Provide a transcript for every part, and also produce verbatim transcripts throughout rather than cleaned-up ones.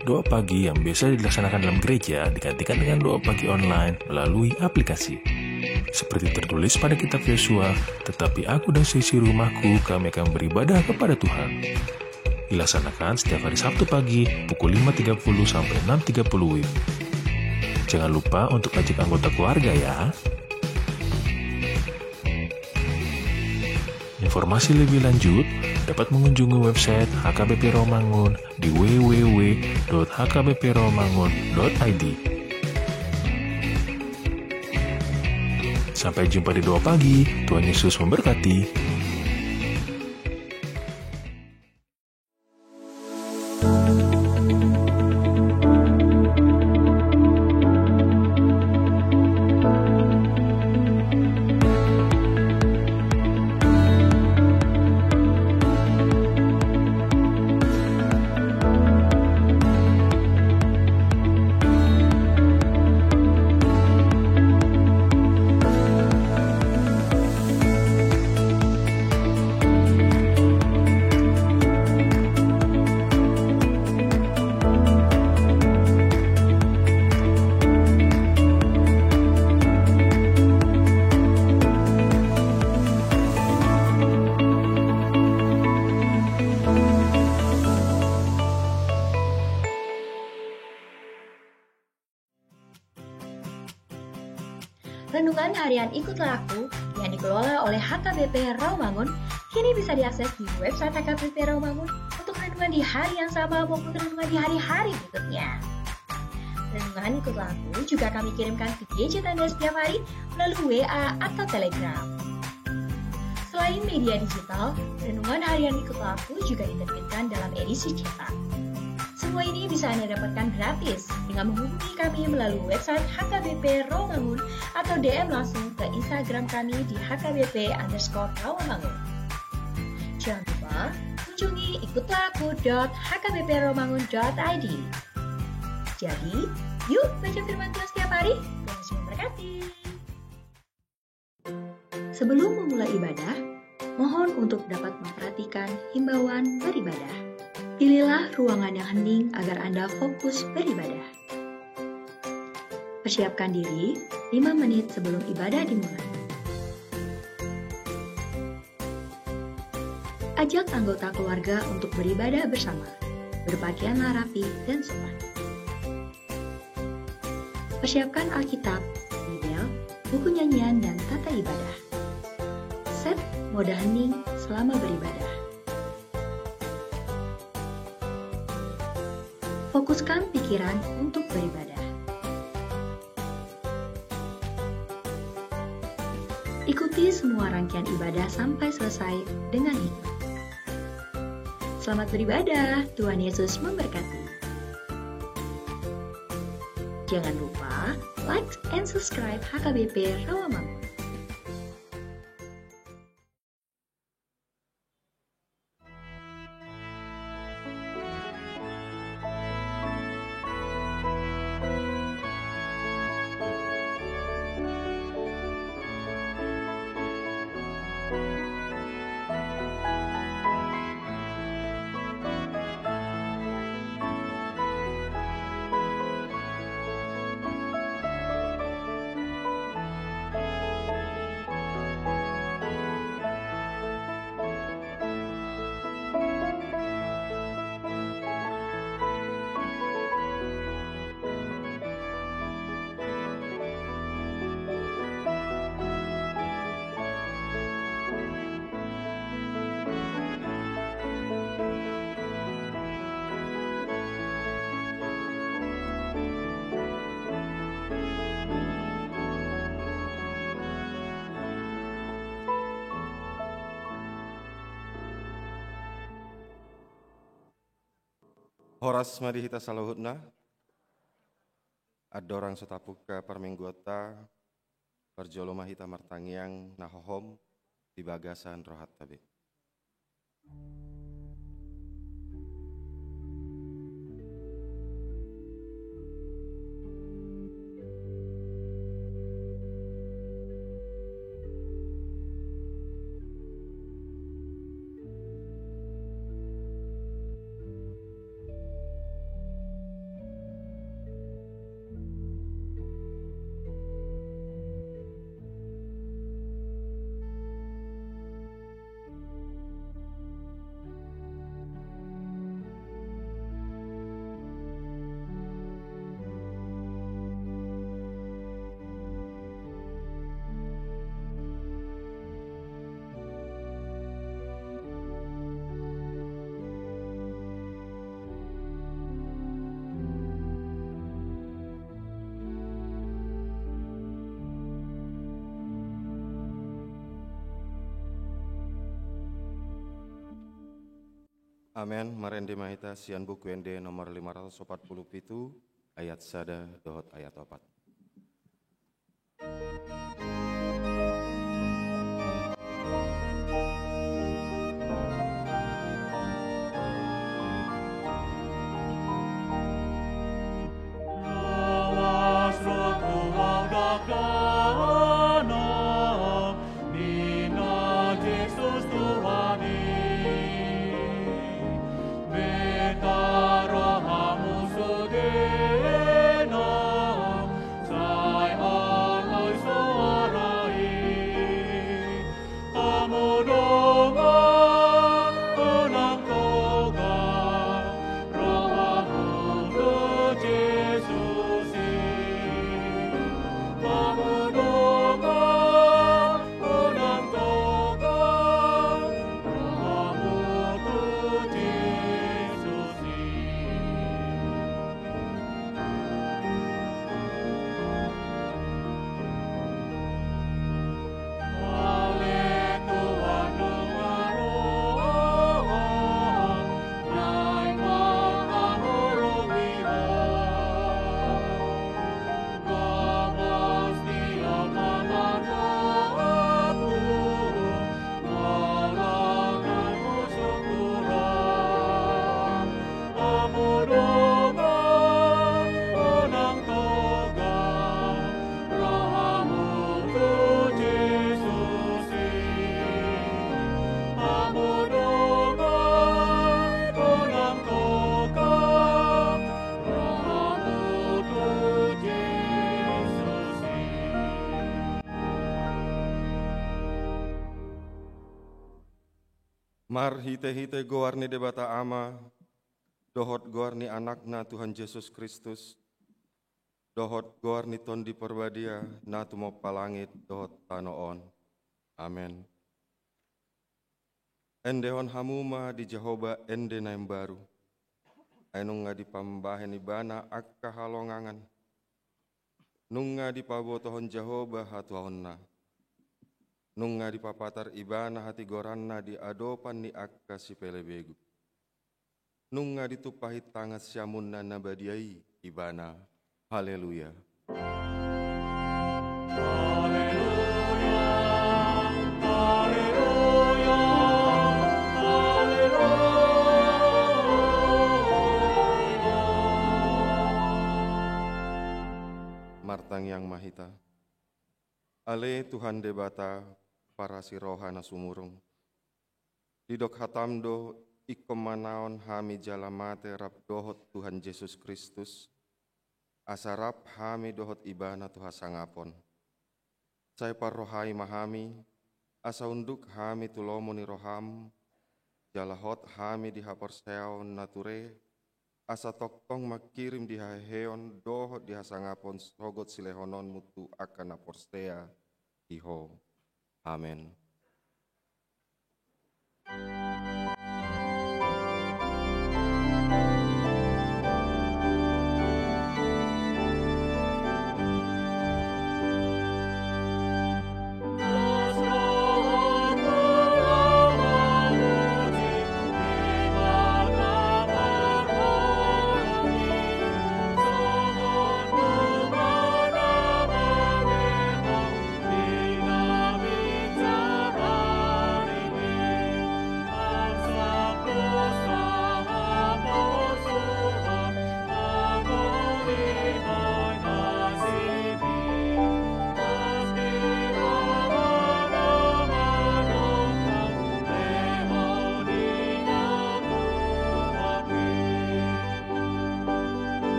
Doa pagi yang biasa dilaksanakan dalam gereja digantikan dengan doa pagi online melalui aplikasi. Seperti tertulis pada kitab Yosua, "Tetapi aku dan seisi rumahku, kami akan beribadah kepada Tuhan." Dilaksanakan setiap hari Sabtu pagi pukul lima tiga puluh sampai enam tiga puluh W I B. Jangan lupa untuk ajak anggota keluarga ya. Informasi lebih lanjut dapat mengunjungi website H K B P Rawamangun di w w w dot h k b p rawamangun dot i d. Sampai jumpa di Doa Pagi. Tuhan Yesus memberkati. Renungan Harian Ikutlah Aku yang dikelola oleh H K B P Rawamangun kini bisa diakses di website H K B P Rawamangun untuk renungan di hari yang sama maupun renungan di hari-hari berikutnya. Renungan Ikutlah Aku juga kami kirimkan ke gadget Anda setiap hari melalui W A atau Telegram. Selain media digital, Renungan Harian Ikutlah Aku juga diterbitkan dalam edisi cetak. Semua ini bisa Anda dapatkan gratis dengan menghubungi kami melalui website H K B P Rawamangun atau D M langsung ke Instagram kami di H K B P underscore Rawamangun. Jangan lupa kunjungi ikutlah aku dot h k b p rawamangun dot i d. Jadi, yuk baca firman Tuhan setiap hari. Tuhan Yesus memberkati. Sebelum memulai ibadah, mohon untuk dapat memperhatikan himbauan beribadah. Pilihlah ruangan yang hening agar Anda fokus beribadah. Persiapkan diri lima menit sebelum ibadah dimulai. Ajak anggota keluarga untuk beribadah bersama. Berpakaianlah rapi dan sopan. Persiapkan Alkitab, Bibel, buku nyanyian, dan tata ibadah. Set mode hening selama beribadah. Fokuskan pikiran untuk beribadah. Ikuti semua rangkaian ibadah sampai selesai dengan hikmat. Selamat beribadah, Tuhan Yesus memberkati. Jangan lupa like and subscribe H K B P Rawamangun. Horas ma di hita saluhutna. Andorang so tapungka parmingguonta, parjolo ma hita martangiang na hohom di bagasan rohanta be. Amen. Marende ma hita sian Buku Ende nomor lima ratus opat pulu pitu, ayat sada dohot ayat opat. Lawas ro tu Ho dakdanak, ninna Jesus Tuhan i. Beta rohamu sudena, sai alai soara i. Hamu dongan, unang toga rohamu tu Jesus i. Hamu dongan, unang toga rohamu tu Jesus i. Marhitehite goar ni Debata Ama, dohot goar ni Anakna Tuhan Jesus Kristus, dohot goar ni Tondi Parbadia na tumompa langit dohot tano on. Amen. Endehon hamu ma di Jahowa ende na imbaru. Ai nunga dipambahen Ibana angka halongangan. Nunga dipabotohon Jahowa hatuaonna. Nunga dipapatar Ibana hatigoranna di adopan ni angka sipelebegu. Nunga ditumpahi tangan siamunna na badia i Ibana. Haleluya. Haleluya, haleluya, haleluya. Martangiang ma hita. Ale Tuhan Debata, parasi roha na sumurung. Didok hatam do, ingkon manaon hami jala mate rap dohot Tuhan Jesus Kristus, asa rap hami dohot Ibana tu hasangapon. Sai parrohai ma hami, asa unduk hami tu lomo ni roham, jala hot hami di haporseaon na ture, asa tongtong mangkirim di haheheon dohot di hasangapon sogot silehononmu tu angka na porsea di Ho. Amen.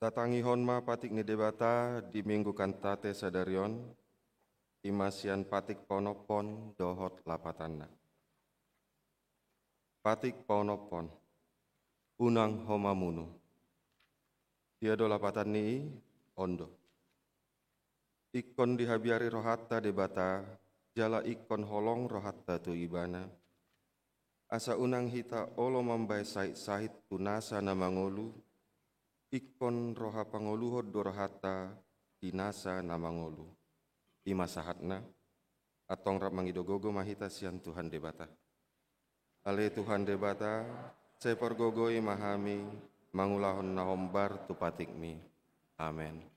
Tatangihon ma patik ni Debata di Minggu Kantate sadari on, i ma sian patik paonomhon dohot lapatanna. Patik paonomhon, unang ho mamunu. Dia do lapatan ni i? On do. Ingkon dihabiari rohanta Debata, jala ingkon holong rohanta tu Ibana. Asa unang hita olo mambahen sahit-sahit tu nasa na mangolu, ingkon roha pangoluhon do rohanta di nasa na mangolu. I ma sahatna, antong rap mangido gogo ma hita sian Tuhan Debata. Ale Tuhan Debata, sai pargogoi ma hami mangulahon na hombar tu patikmi. Amen.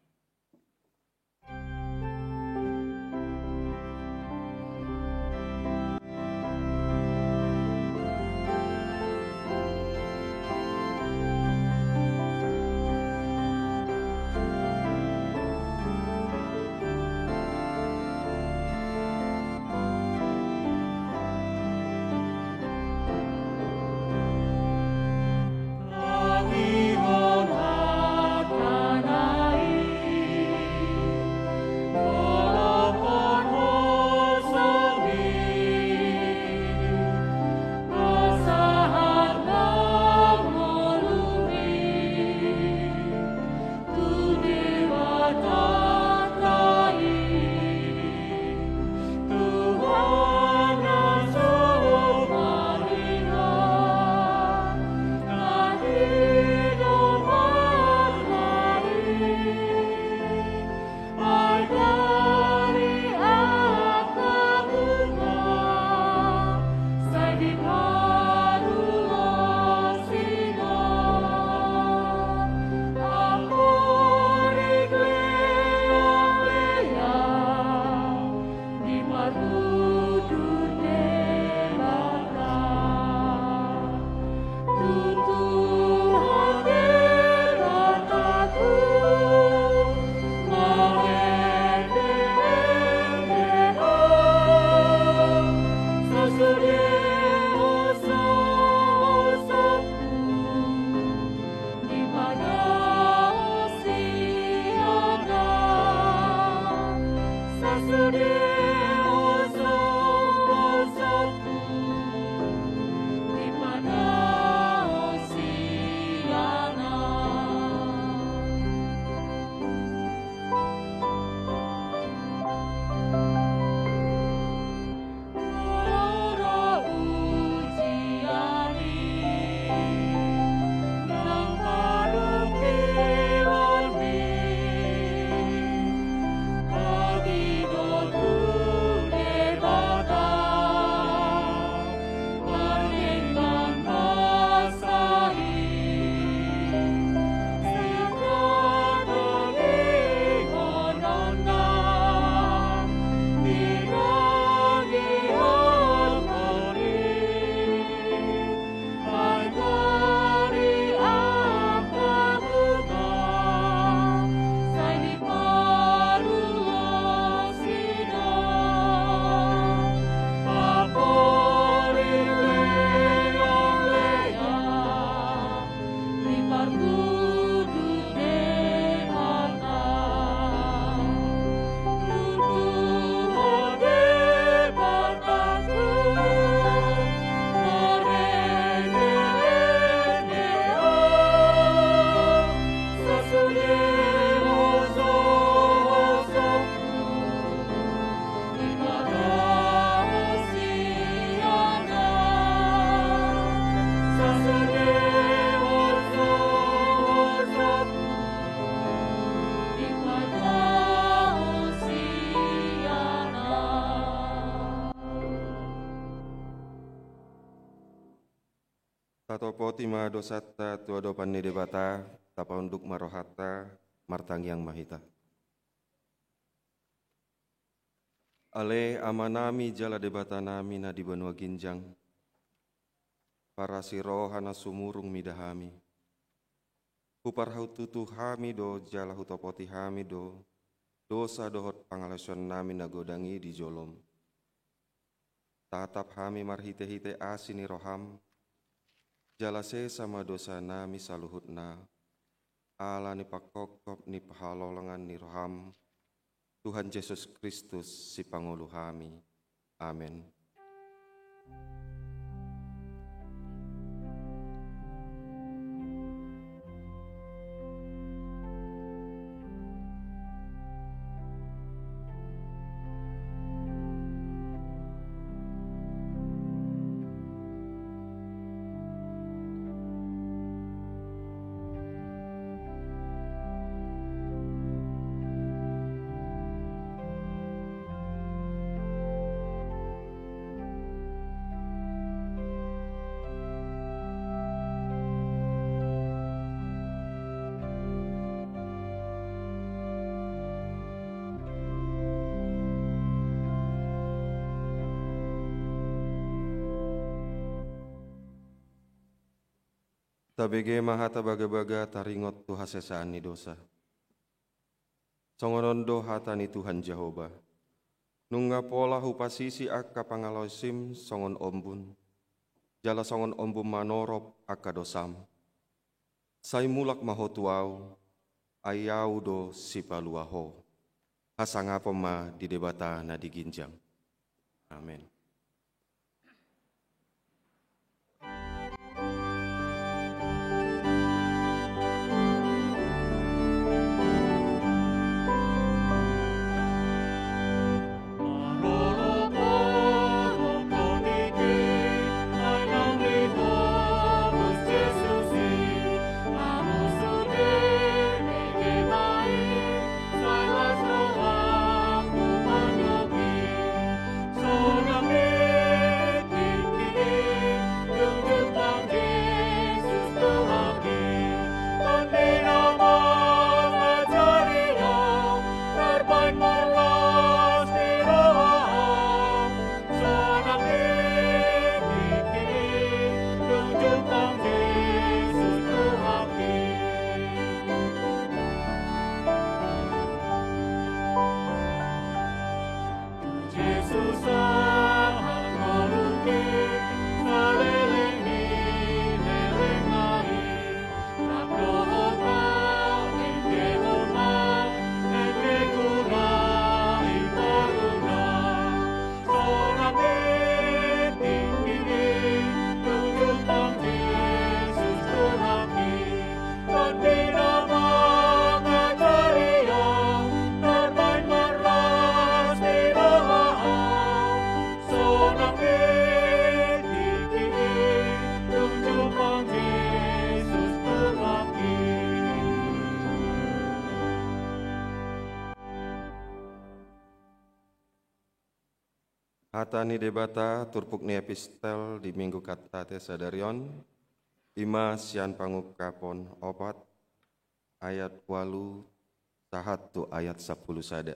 Tatopoti ma dosanta tu adopan ni Debata, tapaunduk ma rohanta, martangiang ma hita. Ale Amanami jala Debatanami na di banua ginjang, parasi roha na sumurung mida hami. Huparhatutu hami do jala hutopoti hami do dosa dohot pangalaosionnami na godang i di jolom. Tatap hami marhitehite asi ni roham, jala sesa ma dosanami saluhutna, Ala ni pangkopkop ni haholongan ni roham, Tuhan Jesus Kristus, sipangolu hami. Amen. Tabege ma hata bagabaga taringot tu hasesaan ni dosa. Songon on do hata ni Tuhan Jahowa: Nunga pola hupasisi angka pangalaosim songon ombun, jala songon ombun manorop angka dosam. Sai mulak ma ho tu Ahu, ai Ahu do sipalua ho. Hasangapon ma di Debata na di ginjang. Amen. Hata ni Debata turpuk ni epistel di Minggu Kantate sadari on, i ma sian Pangungkapon opat ayat ualu sahat tu ayat sampulu sada.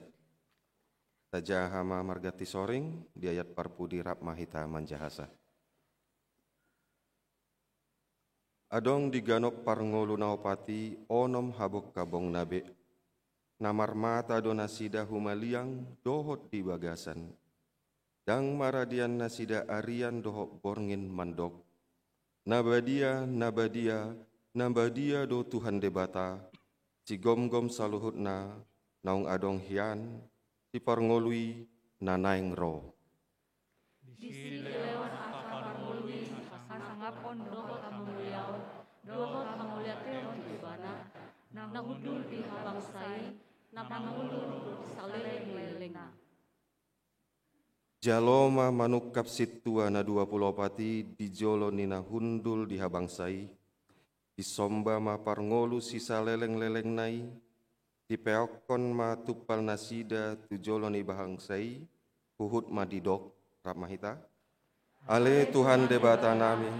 Tajaha ma marganti soring, di ayat parpudi rap ma hita manjahasa. Adong di ganup parngolu na opat i onom habongkabongna be. Na marmata do nasida humaliang dohot di bagasan. Ndang maradian nasida arian dohot borngin mandok: Na badia, na badia, na badia do Tuhan Debata, sigomgom saluhutna, naung adong hian, siparngolu i na naeng ro. Disi dilehon angka parngolu i hasangapon dohot hamuliaon, dohot hamauliateon tu Ibana, na hundul di habangsa i, na mangulur di saleleng ni lelengna. Jalo ma manungkap sintua na dua pulu opat i di jolo ni na hundul di habangsa i, disomba ma parngolu sisaleleng-lelengna i, dipeokkon ma tumpal nasida tu jolo ni habangsa i, huhut ma didok, rap ma hita: Ale Tuhan Debatanami,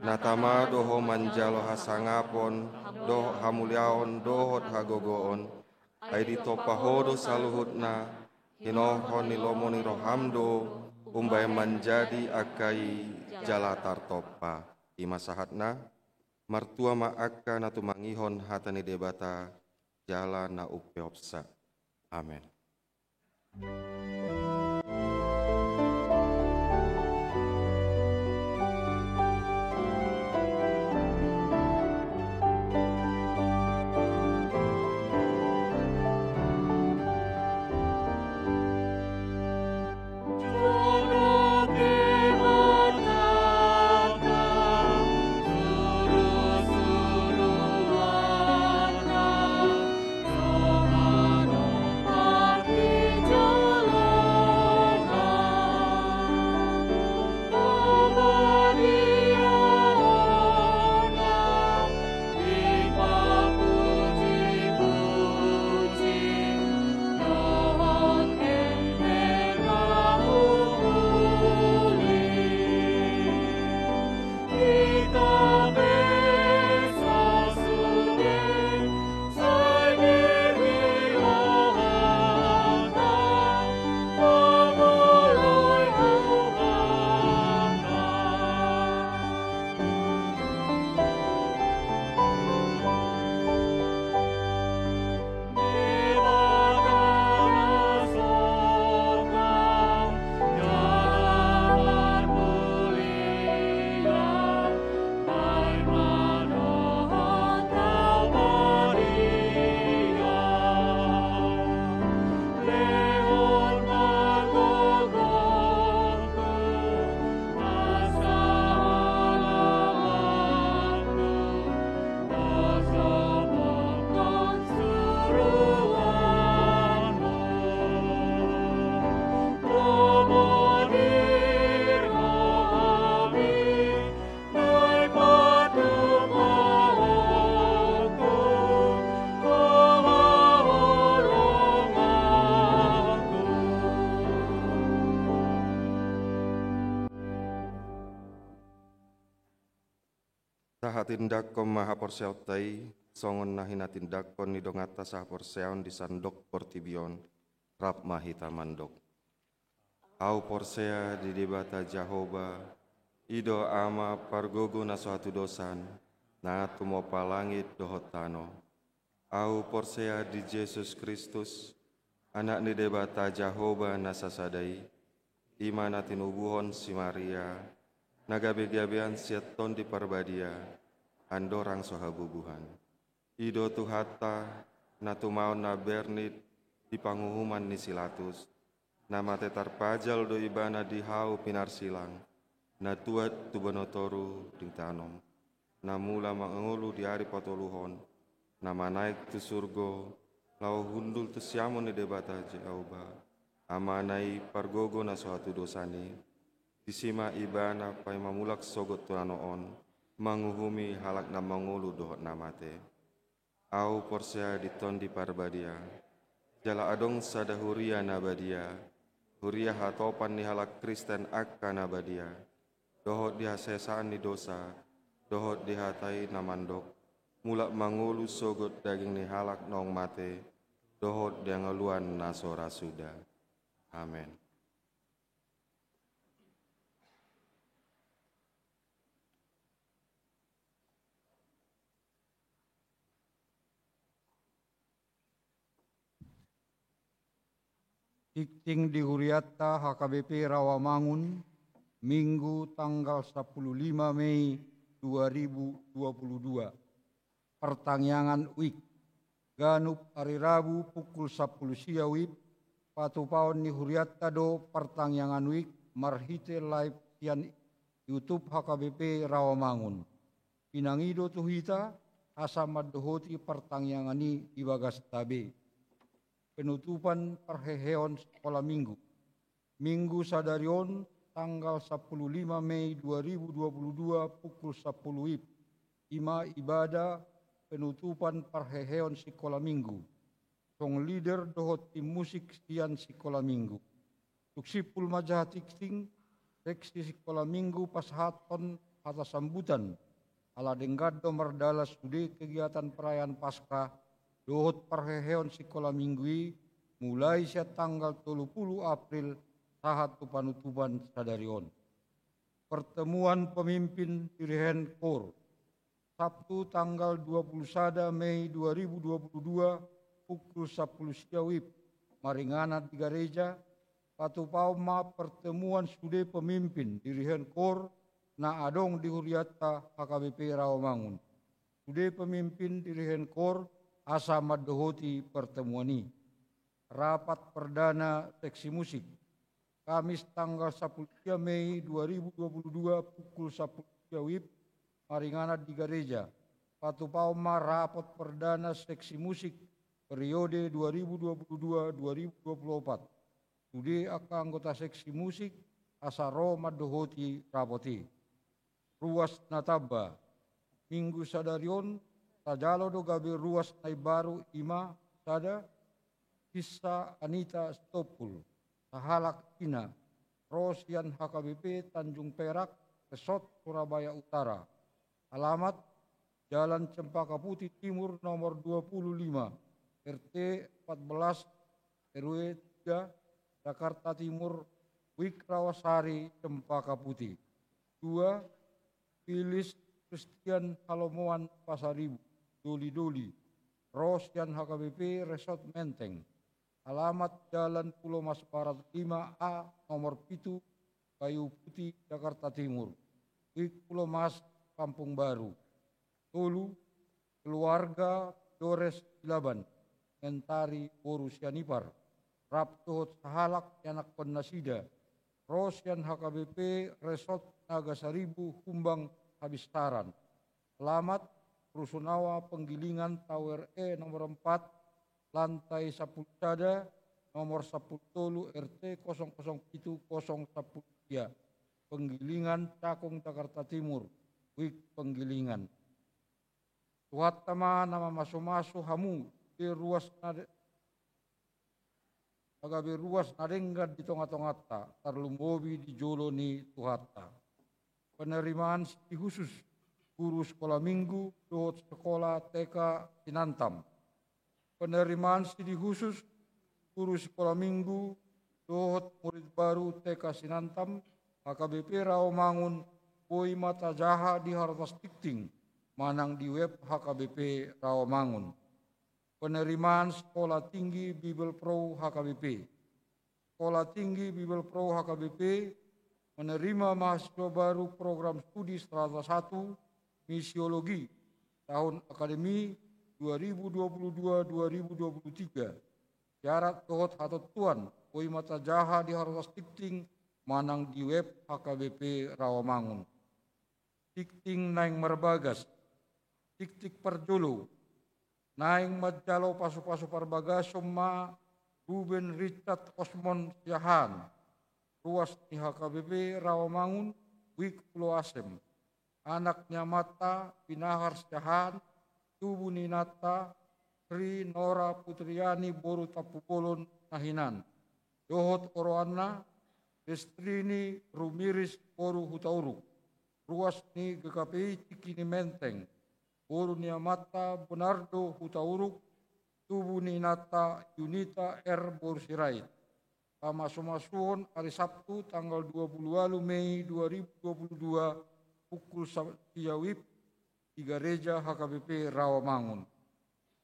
na tama do Ho manjalo hasangapon dohot hamuliaon dohot hagogoon, ai ditompa Ho do saluhutna, hinorhon ni lomo ni roham do umbahen manjadi angka i jala tartompa. I ma sahatna. Martua ma angka na tumangihon hata ni Debata jala na umpeopsa. Amen. Tindanghon ma haporseaonta i songon na hinatindanghon ni donganta sahaporseaon di sandok portibi on. Rap ma hita mandok. Ahu porsea di Debata Jahowa, i do Ama pargogo na so hatudosan, na tumompa langit dohot tano. Ahu porsea di Jesus Kristus, Anak ni Debata Jahowa na sasada i, i ma na tinubuhon si Maria, na gabegabean sian Tondi Parbadia, andorang so habubuhan. I do Tuhanta, na tumaon na bernit di panguhuman ni si Latus, na mate tarpajal do Ibana di hau pinarsilang, na tuat tu banua toru ditanom, na mula mangolu di ari patoluhon, na manaek tu surgo, laho hundul tu siamun ni Debata Jahowa, Amana i pargogo na so hatudosan i. Disi ma Ibana paima mulak sogot tu tano on, manguhumi halak na mangolu dohot na mate. Ahu porsea di Tondi Parbadia. Jala adong sada huria na badia, huria hatopan ni halak Kristen angka na badia, dohot di hasesaan ni dosa, dohot di hata i na mandok, mulak mangolu sogot daging ni halak naung mate, dohot di hangoluan na so ra suda. Amen. Tingting di hurianta H K B P Rawamangun, Minggu tanggal sampulu lima Mei dua ribu dua puluh dua. Partangiangan WIB. Ganup ari Rabu pukul sampulu sia WIB, patupaon ni hurianta do partangiangan WIB marhite live sian YouTube H K B P Rawamangun. Pinangido tu hita, asa mandohoti partangiangan i di bagasta be. Penutupan parheheon sikola Minggu. Minggu sadari on, tanggal sampulu lima Mei dua ribu dua puluh dua, pukul sampulu WIB, i ma ibadah penutupan parheheon sikola Minggu. Song leader dohot tim musik sian sikola Minggu. Tung simpul ma jaha tingting, seksi sikola Minggu pasahathon hata sambutan. Ala denggan do mardalan sude kegiatan perayaan Paskah dohot parheheon sikola Minggu i, mulai sian tanggal tolu pulu April sahat tu panutupan sadari on. Pertemuan pemimpin dirihen koor. Sabtu tanggal dua pulu sada Mei dua ribu dua pulu dua, pukul sampulu sia WIB, maringanan di gareja, patupaon ma pertemuan sude pemimpin dirihen koor na adong di hurianta H K B P Rawamangun. Sude pemimpin dirihen koor asa mandohoti pertemuan i. Rapat perdana seksi musik. Kamis tanggal sampulu sia Mei dua ribu dua pulu dua, pukul sampulu sia WIB, maringanan di gareja. Patupaon ma rapat perdana seksi musik periode dua ribu dua pulu dua dua ribu dua pulu opat. Sude angka anggota seksi musik asa ro mandohoti rapat i. Ruas na tamba. Minggu sadari on, tajalo do gabe ruas na imbaru, i ma sada, Sisa Anita Sitompul, sahalak Cina, ro sian H K B P Tanjung Perak, Resort Surabaya Utara. Alamat, Jalan Cempaka Putih Timur nomor dua pulu lima, R T empat belas, R W tiga, Jakarta Timur, WIB Rawasari, Cempaka Putih. Dua, Pilis Kristian Halomoan Pasaribu, Doli-Doli, ro sian H K B P Resort Menteng. Alamat, Jalan Pulo Mas Barat lima A, nomor pitu, Kayu Putih, Jakarta Timur. WIB Pulo Mas, Kampung Baru. Tolu, keluarga Dores Silaban, Mentari boru sian ipar, rap dohot sahalak ianakkon nasida, ro sian H K B P Resort Naga Saribu, Humbang, Habinsaran. Alamat, Rusunawa Penggilingan, Tower E nomor empat, lantai sampulu sada, nomor sampulu tolu, R T kosong kosong pitu, kosong sampulu sia, Penggilingan, Cakung, Jakarta Timur, WIB Penggilingan. Tuhanta ma na mamasumasu hamu, di ruas na de-, na gabe ruas na denggan di tongatonganta, tarlumobi di jolo ni Tuhanta. Penerimaan siti khusus. guru sikola minggu dohot sikola T K Sinantam. Penerimaan sidi khusus guru sikola minggu dohot murid baru T K Sinantam, H K B P Rawamangun, boi ma tajaha di Hartas Tingting manang di web H K B P Rawamangun. Penerimaan Sekolah Tinggi Bible Pro H K B P. Sekolah Tinggi Bible Pro H K B P menerima mahasiswa baru program studi strata satu misiologi tahun akademi dua ribu dua puluh dua dua ribu dua puluh tiga. Syarat dohot hatontuan boi ma tajaha di Hartas Tingting manang di web H K B P Rawamangun. Tingting naeng marbagas. Tingting parjolo. Naeng manjalo pasupasu parbagason ma Ruben Richard Osmond Siahaan, ruas ni H K B P Rawamangun, Wijk Pulo Asem. Anak ni amanta Pinahar Siahaan, tubu ni inanta Sri Nora Putriani boru Tampubolon na hinan, dohot oroanna Destrini Rumiris boru Hutauruk, ruas ni G K P I Cikini Menteng. Boru ni amanta Bonardo Hutauruk, tubu ni inanta Yunita R boru Sirait. Pamasumasuon ari Sabtu tanggal dua puluh ualu Mei dua ribu dua puluh dua pukul sa-, sia wib di gareja H K B P Rawamangun.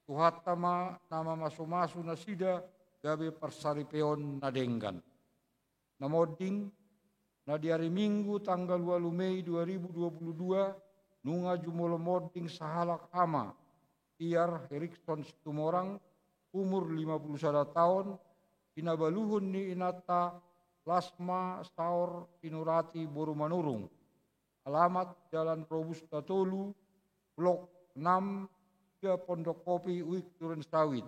Tuhanta ma na mamasumasu nasida gabe parsaripeon na denggan. Na monding, na di ari Minggu tanggal ualu Mei dua ribu dua puluh dua, nunga jumolo monding sahalak ama, Tiar Herikson Situmorang, umur lima puluh sada taon, pinabaluhon ni inanta Lasma Saor Sinurati boru Manurung. Alamat Jalan Robusta tolu, Blok enam, tiga Pondok Kopi, Wijk Durensawit.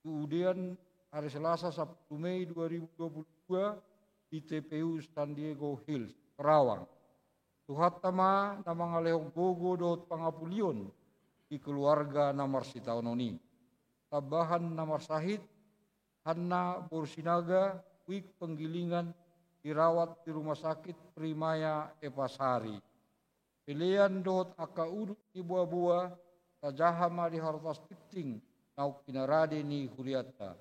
Tuudean ari Selasa, sapulu Mei dua ribu dua puluh dua, di T P U San Diego Hills, Karawang. Tuhanta ma na mangalehon gogo dohot pangapulion di keluarga na marsitaonon i. Tambahan na marsahit, Hanna boru Sinaga, Wijk Penggilingan, dirawat di Rumah Sakit Primaya Eva Sari. Pelean dohot angka udut ni boaboa, tajaha ma di Hartas Tingting naung pinarade ni hurianta.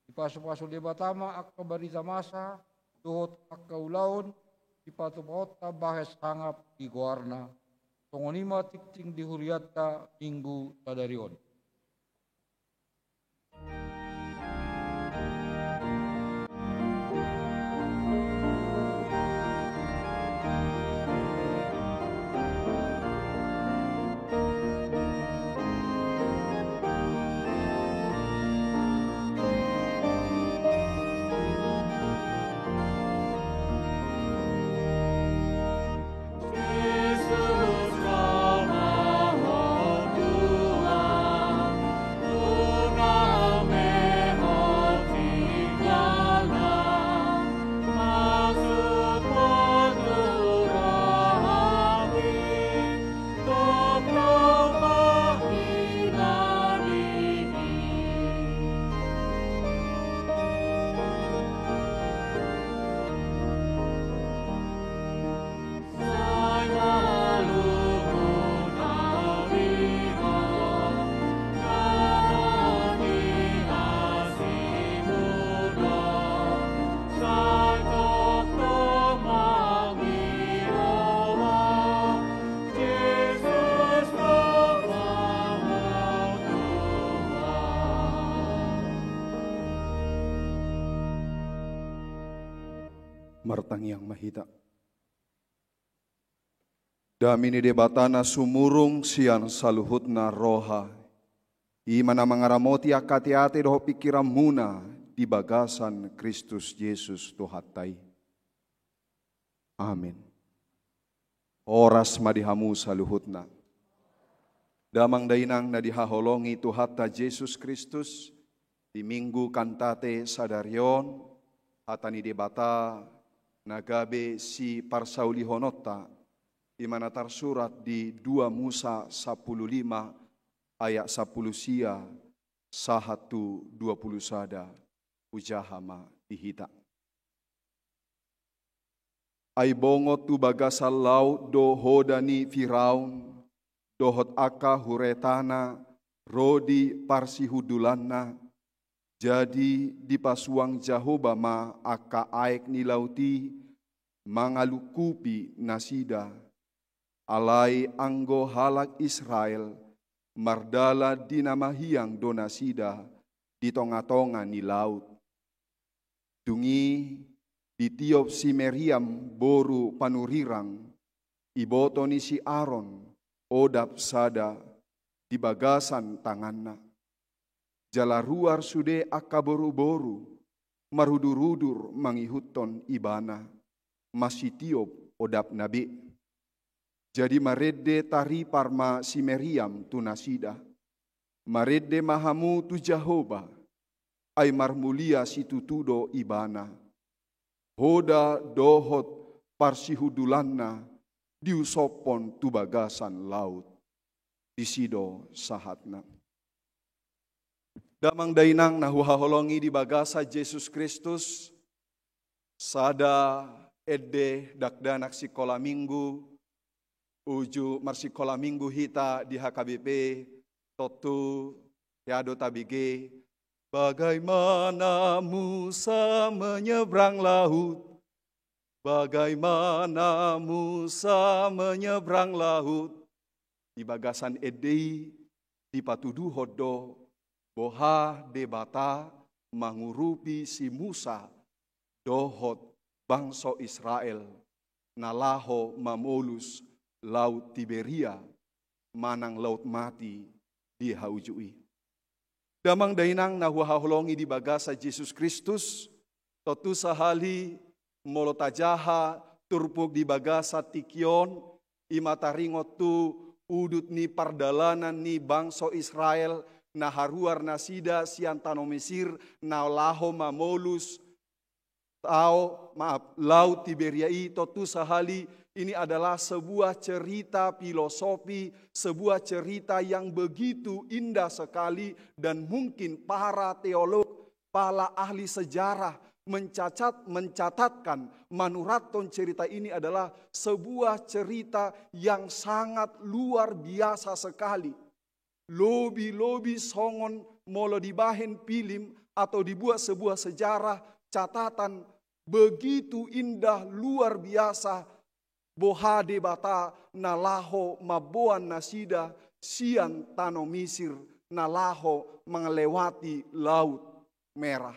Dipasupasu Debata ma angka barita masa dohot angka ulaon dipatupaonta bahen sangap di goarna. Songon i ma tingting di hurianta Minggu sadari on. Martangiang ma hita. Dame ni Debata na sumurung sian saluhutna roha, i ma na mangaramoti angka ateate dohot pingkiranmuna di bagasan Kristus Jesus Tuhanta i. Amen. Horas ma di hamu saluhutna. Damang dainang na dihaholongi Tuhanta Jesus Kristus, di Minggu Kantate sadari on, hata ni Debata na gabe siparsaulihononta, i ma na tarsurat di dua Musa sapulu lima ayat sapulu sia sahat tu dua pulu sada. Hujaha ma di hita. Ai bongot tu bagasan laut do hoda ni Firaun, dohot angka huretana ro di parsihundulanna. Jadi dipasuang Jahowa ma angka aek ni laut i mangalungkupi nasida. Alai anggo halak Israel mardalan di na mahiang do nasida di tonga-tonga ni laut. Dung i ditiop si Meriam boru panurirang, iboto ni si Aron, odap sada di bagasan tanganna. Jala ruar sude angka boru-boru marudur-udur mangihuthon ibana, masitiop odapna be. Jadi marende taripar ma si Meriam tu nasida. Marende ma hamu tu Jahowa, ai marmulia situtu do ibana. Hoda dohot parsihundulanna diusophon tu bagasan laut. Disi do sahatna. Damang dainang na huhaholongi di bagasan Jesus Kristus, sada ende dakdanak sikola minggu, uju marsikola minggu hita di H K B P, tontu hea do tabege, bagaimana Musa menyeberang laut, bagaimana Musa menyeberang laut. Di bagasan ende i dipatuduhon do boha Debata mangurupi si Musa dohot bangso Israel na laho mamolus laut Tiberia manang laut mati di hauju i. Damang dainang na huhaholongi di bagasan Jesus Kristus, tontu sahali molo tajaha turpuk di bagasan tingki on, i ma taringot tu udut ni pardalanan ni bangso Israel na haruar nasida sian tano Mesir na laho mamolus tao, maaf, laut Tiberia i, tontu sahali ini adalah sebuah cerita filosofi, sebuah cerita yang begitu indah sekali, dan mungkin para teolog, para ahli sejarah mencacat, mencatatkan, manurathon cerita ini adalah sebuah cerita yang sangat luar biasa sekali. Lobi-lobi songon molo dibahen film atau dibuat sebuah sejarah, catatan, begitu indah, luar biasa, boha Debata na laho mamboan nasida sian tano Misir, na laho manglewati Laut Merah.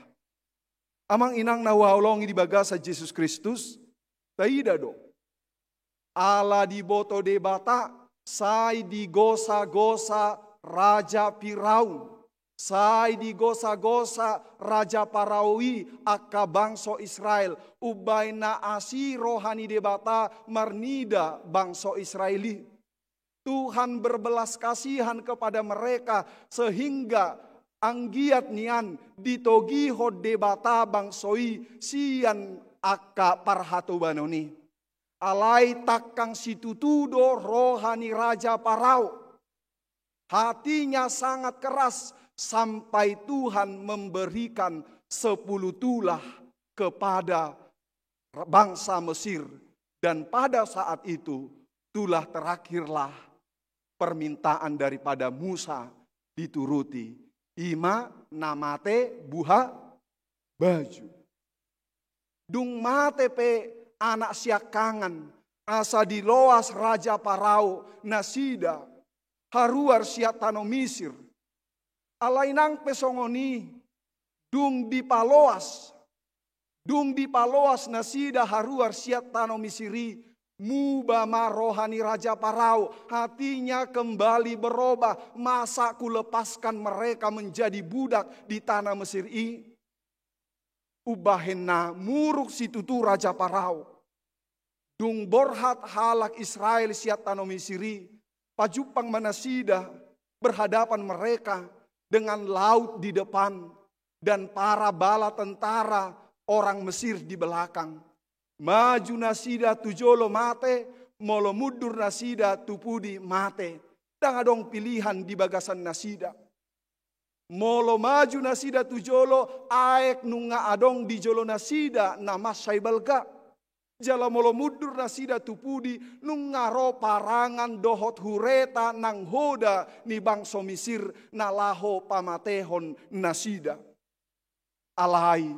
Amang inang na huhaholongi di bagasan Jesus Kristus, taida do, ala diboto Debata, sai digosa-gosa raja Firaun, sai digosa-gosa raja Parao i angka bangso Israel, umbahen na asi roha ni Debata marnida bangso Israel i. Tuhan berbelas kasihan kepada mereka, sehingga anggiat nian ditogihon Debata bangso i sian angka parhatobanon i. Alai tangkang situtu do roha ni raja Parao. Hatinya sangat keras sampai Tuhan memberikan sepuluh tulah kepada bangsa Mesir. Dan pada saat itu, tulah terakhirlah permintaan daripada Musa dituruti. I ma na mate buha baju. Dung mate pe anak siangkangan, asa diloas raja Parao nasida haruar sian tano Misir. Alai nang pe songon i, dung dipaloas, dung dipaloas nasida haruar sian tano Misir i, muba ma roha ni raja Parao, hatinya kembali berubah, masa kulepaskan mereka menjadi budak di tanah Mesir i? Umbahen na muruk situtu raja Parao. Dung borhat halak Israel sian tano Misir i, pajumpang ma nasida, berhadapan mereka dengan laut di depan dan para bala tentara orang Mesir di belakang. Maju nasida tu jolo mate, molo mundur nasida tu pudi mate. Ndang adong pilihan di bagasan nasida. Molo maju nasida tu jolo, aek nunga adong di jolo nasida na mansai balga. Jala molo mundur nasida tu pudi, nunga ro parangan dohot hureta nang hoda ni bangso Misir na laho pamatehon nasida. Alai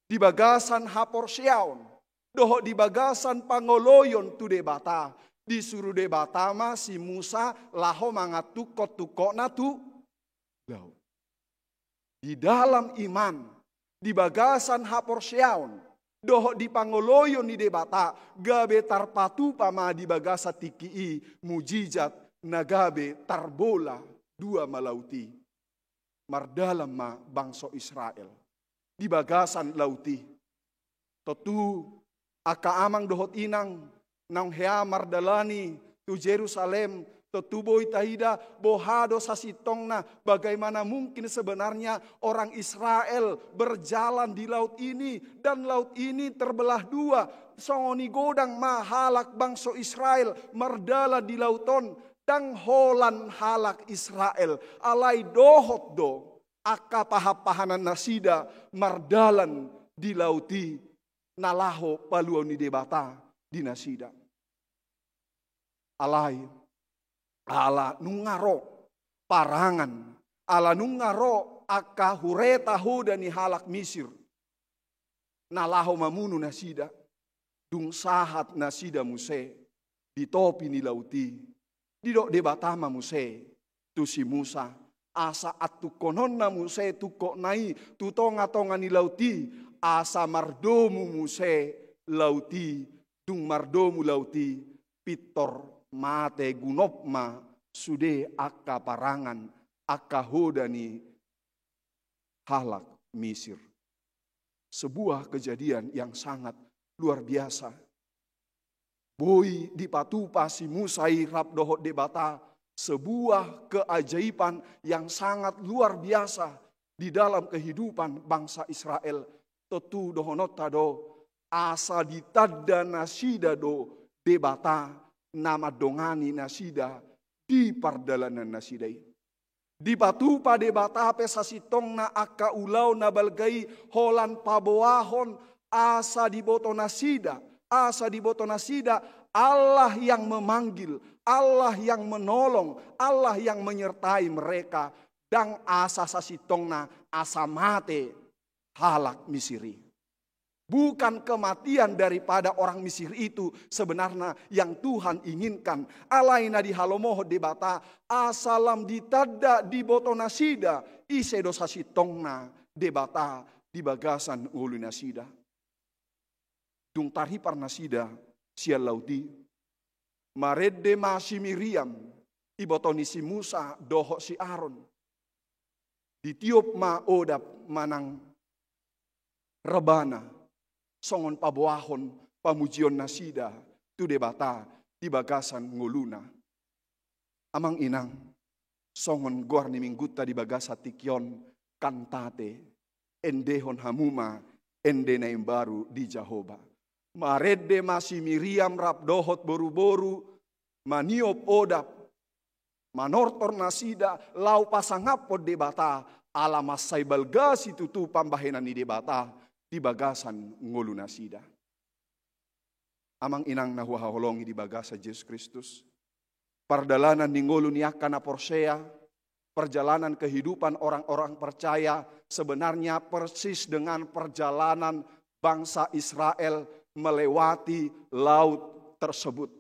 di bagasan haporseaon dohot di bagasan pangoloion tu Debata, disuru Debata ma si Musa laho mangantukkon tungkotna tu laut. Di dalam iman, di bagasan haporseaon dohot di pangoloion ni Debata, gabe tarpatupa ma di bagasan tingki i mujizat na gabe tarbola dua ma laut i. Mardalan ma bangso Israel di bagasan laut i. Tontu angka amang dohot inang naung hea mardalani tu Jerusalem, tontu boi taida boha do sasintongna, bagaimana mungkin sebenarnya orang Israel berjalan di laut ini dan laut ini terbelah dua. Songon i godang ma halak bangso Israel mardalan di laut on, ndang holan halak Israel, alai dohot do angka pahanpahanan nasida mardalan di laut i na laho paluaon ni Debata di nasida. Alai ala nunga ro parangan, ala nunga ro angka hureta hoda ni halak Misir na laho mamunu nasida, dung sahat nasida muse di topi ni laut i, didok Debata ma muse tu si Musa, asa antungkononna muse tungkotna i tu tongatonga ni laut i, asa mardomu muse laut i. Dung mardomu laut i, pintor mate gunop ma sude angka parangan, angka hoda ni halak Misir. Sebuah kejadian yang sangat luar biasa. Boi dipatupa si Musa i rap dohot Debata sebuah keajaiban yang sangat luar biasa di dalam kehidupan bangsa Israel. Tontu dohononta do, asa ditanda nasida do Debata na mandongani nasida di pardalanan nasida i. Dipatupa Debata pe sasintongna angka ulaon na balga i holan paboahon, asa diboto nasida, asa diboto nasida Allah yang memanggil, Allah yang menolong, Allah yang menyertai mereka. Ndang asa sasintongna asa mate halak Misir i. Bukan kematian daripada orang Misir itu sebenarnya yang Tuhan inginkan. Alai na dihalomohon Debata, asa lam ditanda diboto nasida ise do sasintongna Debata di bagasan ngolu nasida. Dung taripar nasida sian laut i, marende ma si Miriam, iboto ni si Musa dohot si Aron. Ditiop ma odap manang rebana, songon paboahon pamujion nasida tu Debata di bagasan ngoluna. Amang inang, songon goar ni minggunta di bagasan tingki on, Kantate, endehon hamu ma ende na imbaru di Jahowa. Marende ma si Miriam rap dohot boruboru, maniop odap, manortor nasida laho pasangaphon Debata, ala mansai balga situtu pambahenan ni Debata di bagasan ngolu nasida. Amang inang na huhaholongi di bagasan Jesus Kristus, pardalanan ni ngolu ni angka na porsea, perjalanan kehidupan orang-orang percaya sebenarnya persis dengan perjalanan bangsa Israel melewati laut tersebut.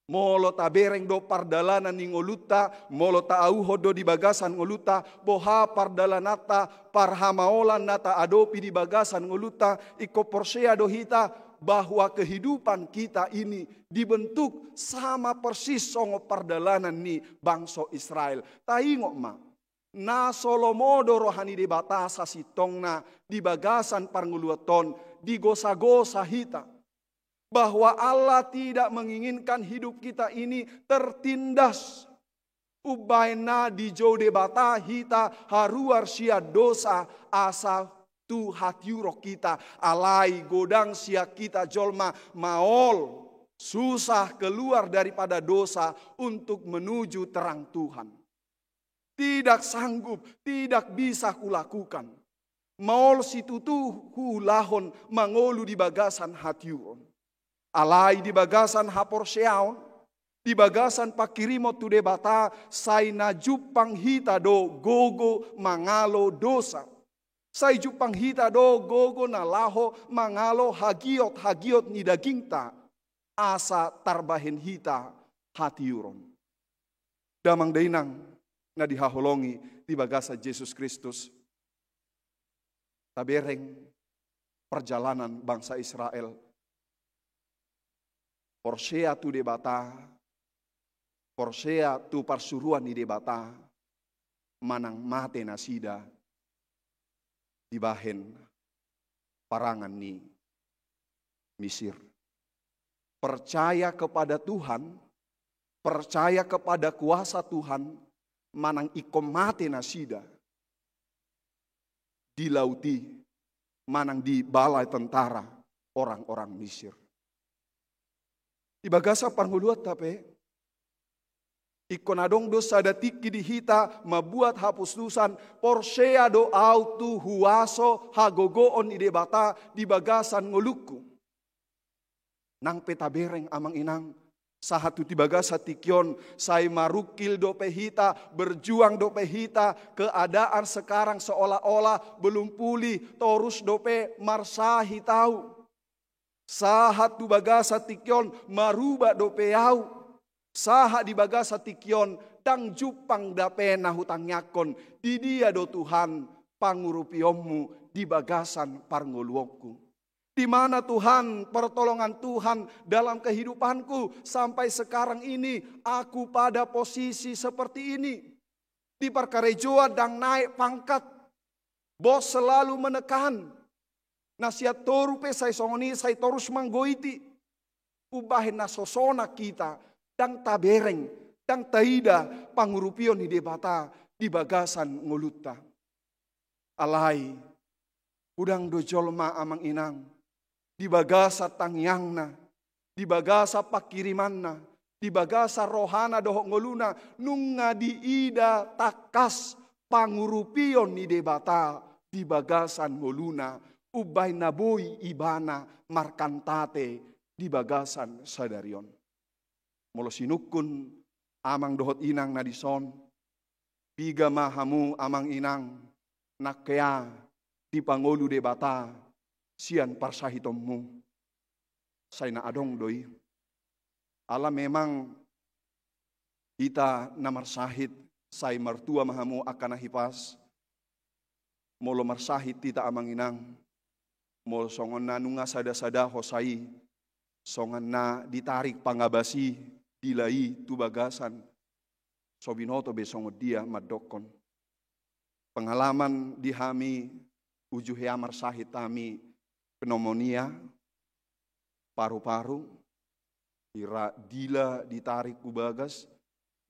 Molo tabereng do pardalanan ni ngolunta, molo taauhon do di bagasan ngolunta, boha pardalananta, parhamaolan na taadopi di bagasan ngolunta, ingkon porsea do hita bahwa kehidupan kita ini dibentuk sama persis songon pardalanan ni bangso Israel. Taingot ma, na so lomo do roha ni Debata sasintongna di bagasan parngoluanta on, digosagosa hita. Bahwa Allah tidak menginginkan hidup kita ini tertindas. Umbahen na dijou Debata hita haruar sian dosa asa tu hatiuron hita, alai godang sian hita jolma maol, susah keluar daripada dosa untuk menuju terang Tuhan. Tidak sanggup, tidak bisa kulakukan. maol situtu huulahon mangolu di bagasan hatiuron. Alai di bagasan haporseaon, di bagasan pangkirimon tu Debata, sai na jumpang hita do gogo mangalo dosa. Sai jumpang hita do gogo na laho mangalo hagiot-hagiot ni dagingta, asa tarbahen hita hatiuron. Damang dainang na dihaholongi di bagasan Jesus Kristus, tabereng perjalanan bangsa Israel. Porsea tu Debata, porsea tu parsuruan ni Debata, manang mate nasida dibahen parangan ni Misir. Percaya kepada Tuhan, percaya kepada kuasa Tuhan, manang ingkon mate nasida di laut i, manang di bala tentara orang-orang Misir. Di bagasan parngoluanta pe, ingkon adong do sada tingki di hita mambuat hapustusan, porsea do au tu huaso hagogoon ni Debata di bagasan ngolungku. Nang pe tabereng amang inang, sahat tu di bagasan tingki on, sai marungkil dope hita, berjuang dope hita, keadaan sekarang seolah-olah belum pulih, torus dope marsahit au. Sahat tu bagasan tingki on, marubat dope au. Sahat di bagasan tingki on, ndang jumpang dope na hutangiangkon, di dia do Tuhan pangurupionmu di bagasan parngoluonku. Di mana Tuhan, pertolongan Tuhan dalam kehidupanku sampai sekarang ini, aku pada posisi seperti ini. Di parkarejoan ndang naek pangkat, bos selalu menekan. Na sian toru pe sai songon i, sai torus manggoiti. Umbahen na so sonang hita, ndang tabereng, ndang taida pangurupion ni Debata di bagasan ngolunta. Alai, godang do jolma amang inang, di bagasan tangiangna, di bagasan pangkirimanna, di bagasan rohana dohot ngoluna, nunga diida tangkas pangurupion ni Debata di bagasan ngoluna, umbahen na boi ibana markantate di bagasan sadari on. Molo sinungkun amang dohot inang na dison, piga ma hamu amang inang nangkea dipangolu Debata sian parsahitonmu? Sai na adong do i. Ala memang hita na marsahit, sai martua ma hamu angka na hipas. Molo marsahit hita amang inang, molo songon na nunga sada-sada hosa i, songon na ditarik pangabas i, dila i tu bagasan, so binoto be songon dia mandokkon. Pengalaman di hami, uju hea marsahit hami pneumonia, paru-paru, hira dila ditarik tu bagas,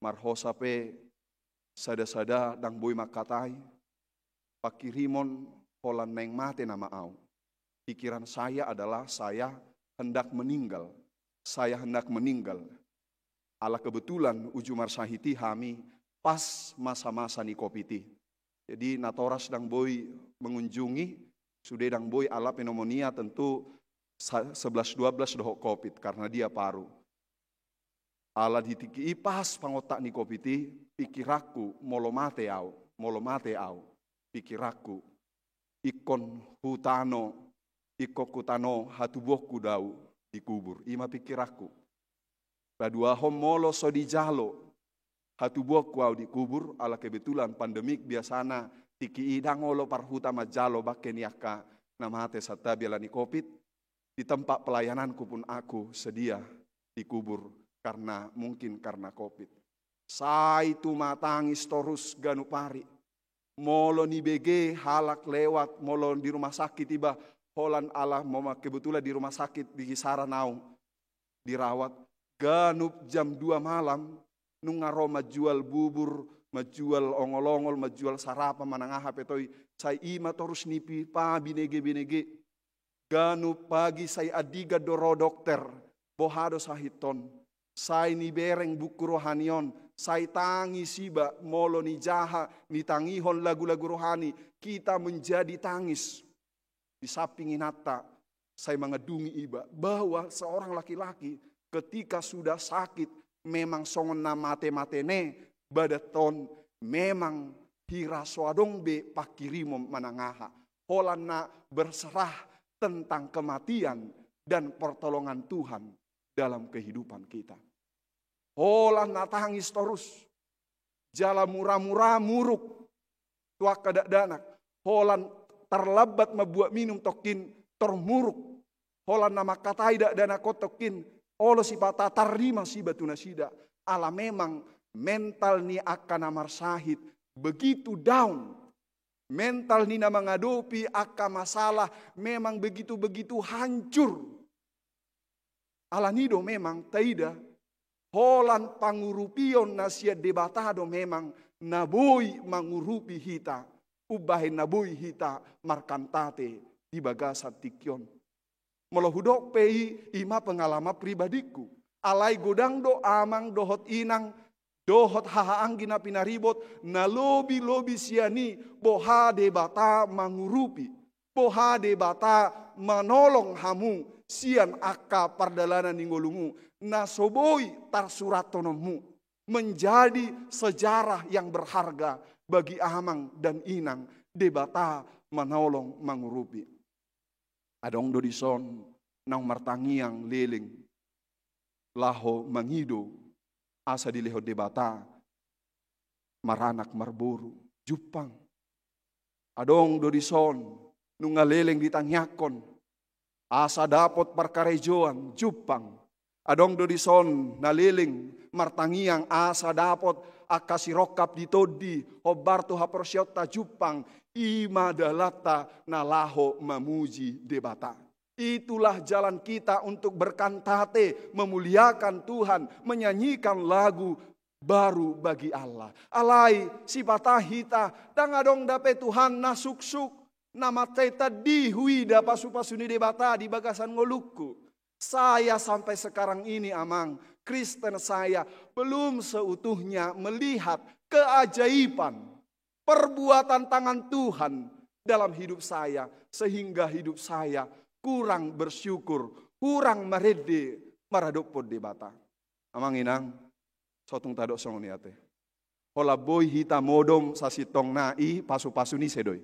marhosa pe sada-sada ndang boi mangkatai, pangkirimon holan naeng mate nama au. Pikiran saya adalah saya hendak meninggal. Saya hendak meninggal. Ala kebetulan uju marsahit i hami pas masa-masa ni covid i. Jadi natoras ndang boi mengunjungi, sude ndang boi ala pneumonia tentu sa-, sebelas dua belas dohot covid karena dia paru. Ala di tingki i pas pangontak ni covid i, pikiranku molo mate au, molo mate au, pikiranku ingkon hutano, ingkon hutano hatubuonku do au dikubur. I ma pikiranku. Paduahon molo so dijalo hatubuonku au dikubur, ala kebetulan pandemik biasana tingki i ndang olo parhuta manjalo bangke ni angka na mate santabi ala ni covid, di tempat pelayananku pun aku sedia dikubur karena, mungkin karena covid. Sai tumatangis torus ganup ari. Molo nibege halak lewat, molo di rumah sakit iba, holan ala molo kebetulan di rumah sakit di kisaran au dirawat, ganup jam dua malam, nunga ro manjual bubur, manjual ongol-ongol, manjual sarapan, manang aha pe toi, sai i ma torus nipipa binege-binege. Ganup pagi sai andigan do ro dokter, boha do sahit on. Sai nibereng buku rohani on, Sai tangis iba molo nijaha nitangihon lagu-lagu rohani, kita menjadi tangis. Di samping inanta, sai mangandungi iba bahwa seorang laki-laki ketika sudah sakit, memang songon na mate-mate ne badan on, memang hira so adong be pangkirimon manang aha. Holan na berserah tentang kematian dan pertolongan Tuhan dalam kehidupan kita. Holan na tangis torus. Jala mura-mura muruk tu angka dakdanak. Holan tarlambat mambuat minum tongkin tor muruk. Holan na mangkatai dakdanak on tongkin, olo sipata tarrimas iba tu nasida. Ala memang mental ni angka na marsahit begitu down. Mental ni na mangadopi angka masalah memang begitu-begitu hancur. Alani do memang taida, holan pangurupion na sian Debata do memang na boi mangurupi hita, umbahen na boi hita markantate di bagasan tingki on. Molo hudok pe i, i ma pengalaman pribadingku. Alai godang do amang dohot inang, dohot haha anggi na pinaribot, na lobi-lobi sian i boha Debata mangurupi, boha Debata manolong hamu sian angka pardalanan ni ngolumu, na so boi tarsurathononmu, menjadi sejarah yang berharga bagi amang dan inang, Debata manolong mangurupi. Adong do dison naung martangiang leleng laho mangido asa dilehon Debata maranak marboru, jumpang. Adong do dison nunga leleng ditangiangkon asa dapot parkarejoan, jumpang. Adong do dison na leleng martangiang asa dapot angka sirongkap di tondi, hombar tu haporseaonta, jumpang. I ma dalanta na laho mamuji Debata. Itulah jalan kita untuk berkantate, memuliakan Tuhan, menyanyikan lagu baru bagi Allah. Alai sipata hita, ndang adong dope Tuhan na suksuk, na mansai tandi huida pasu-pasu ni Debata di bagasan ngolungku. Saya sampai sekarang ini, amang, Kristen saya belum seutuhnya melihat keajaiban perbuatan tangan Tuhan dalam hidup saya, sehingga hidup saya kurang bersyukur, kurang marende maradophon Debata. Amang inang, sotung tadok songon i ate. Holan boi hita modom sasintongna i pasu-pasu ni ise do i?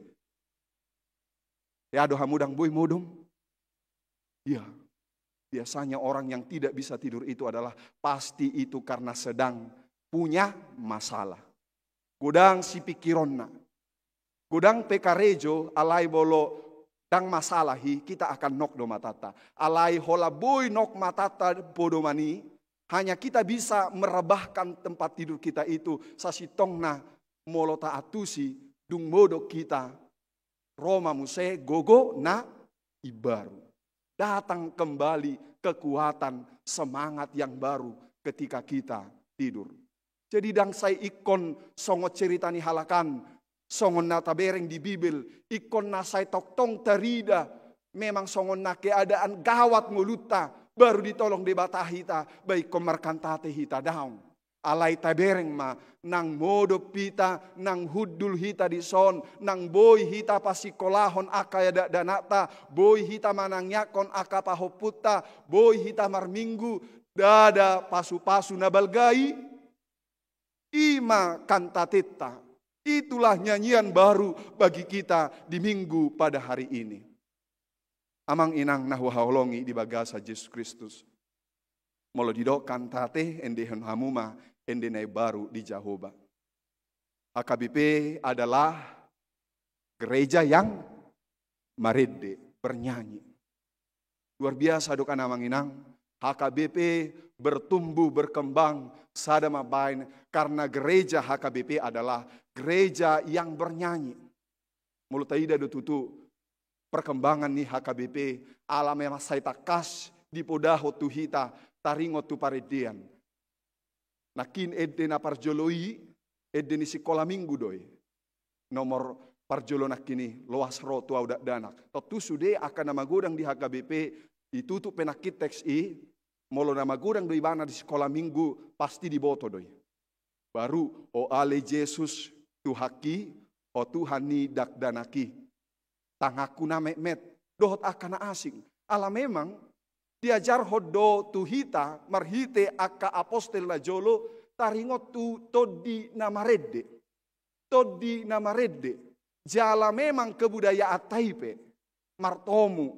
Ia do hamu ndang boi modom? Iya. Biasanya orang yang tidak bisa tidur itu adalah pasti itu karena sedang punya masalah. Godang sipingkironna. Godang pe karejo, alai molo ndang masalah i, kita akan nok do matanta. Alai holan boi nok matanta podoman i, hanya kita bisa merebahkan tempat tidur kita itu sasintongna molo taantusi dung modom hita ro ma muse gogo na imbaru. Datang kembali kekuatan, semangat yang baru ketika kita tidur. Jadi ndang sai ingkon songon cerita ni halak an, songon na tabereng di Bibel, ingkon na sai tongtong tarida, memang songon na keadaan gawat ngolunta, baru ditolong Debata hita, ba ingkon markantate hita daong. Alai tabereng ma, nang modom hita, nang hundul hita dison, nang boi hita pasikolahon angka dakdanakta, boi hita manangiangkon angka pahompunta, boi hita marminggu, ndada pasu-pasu na balga i, i ma kantatenta. Itulah nyanyian baru bagi kita di minggu pada hari ini. Amang inang na huhaholongi di bagasan Jesus Kristus. Molo didok kantate, endehon hamu ma ende na imbaru di Jahowa. H K B P adalah gereja yang marende, bernyanyi. Luar biasa do kan amang inang, H K B P bertumbuh, berkembang, sada mambaen, karena gereja H K B P adalah gereja yang bernyanyi. Molo taida do tutu perkembangan ni H K B P, ala memang sai tangkas dipodahon tu hita, taringot tu parendean. Nangkin ende na parjolo i, ende ni sikola minggu do i. Nomor parjolo nangkin i, loas ro tu ahu dakdanak. Tontu sude angka na magodang di H K B P, ditutup pe nangkin teks i, molo na magodang do ibana di sikola minggu, pasti diboto do i. Baru, o ale Jesus Tuhanki, o Tuhan ni dakdanaki. Tanganku na metmet, dohot angka na asing. Ala memang, diajarhon do tu hita, marhite angka apostel na jolo, taringot tu tondi na marende. Tondi na marende. Jala memang kebudayaanta i pe, martomu.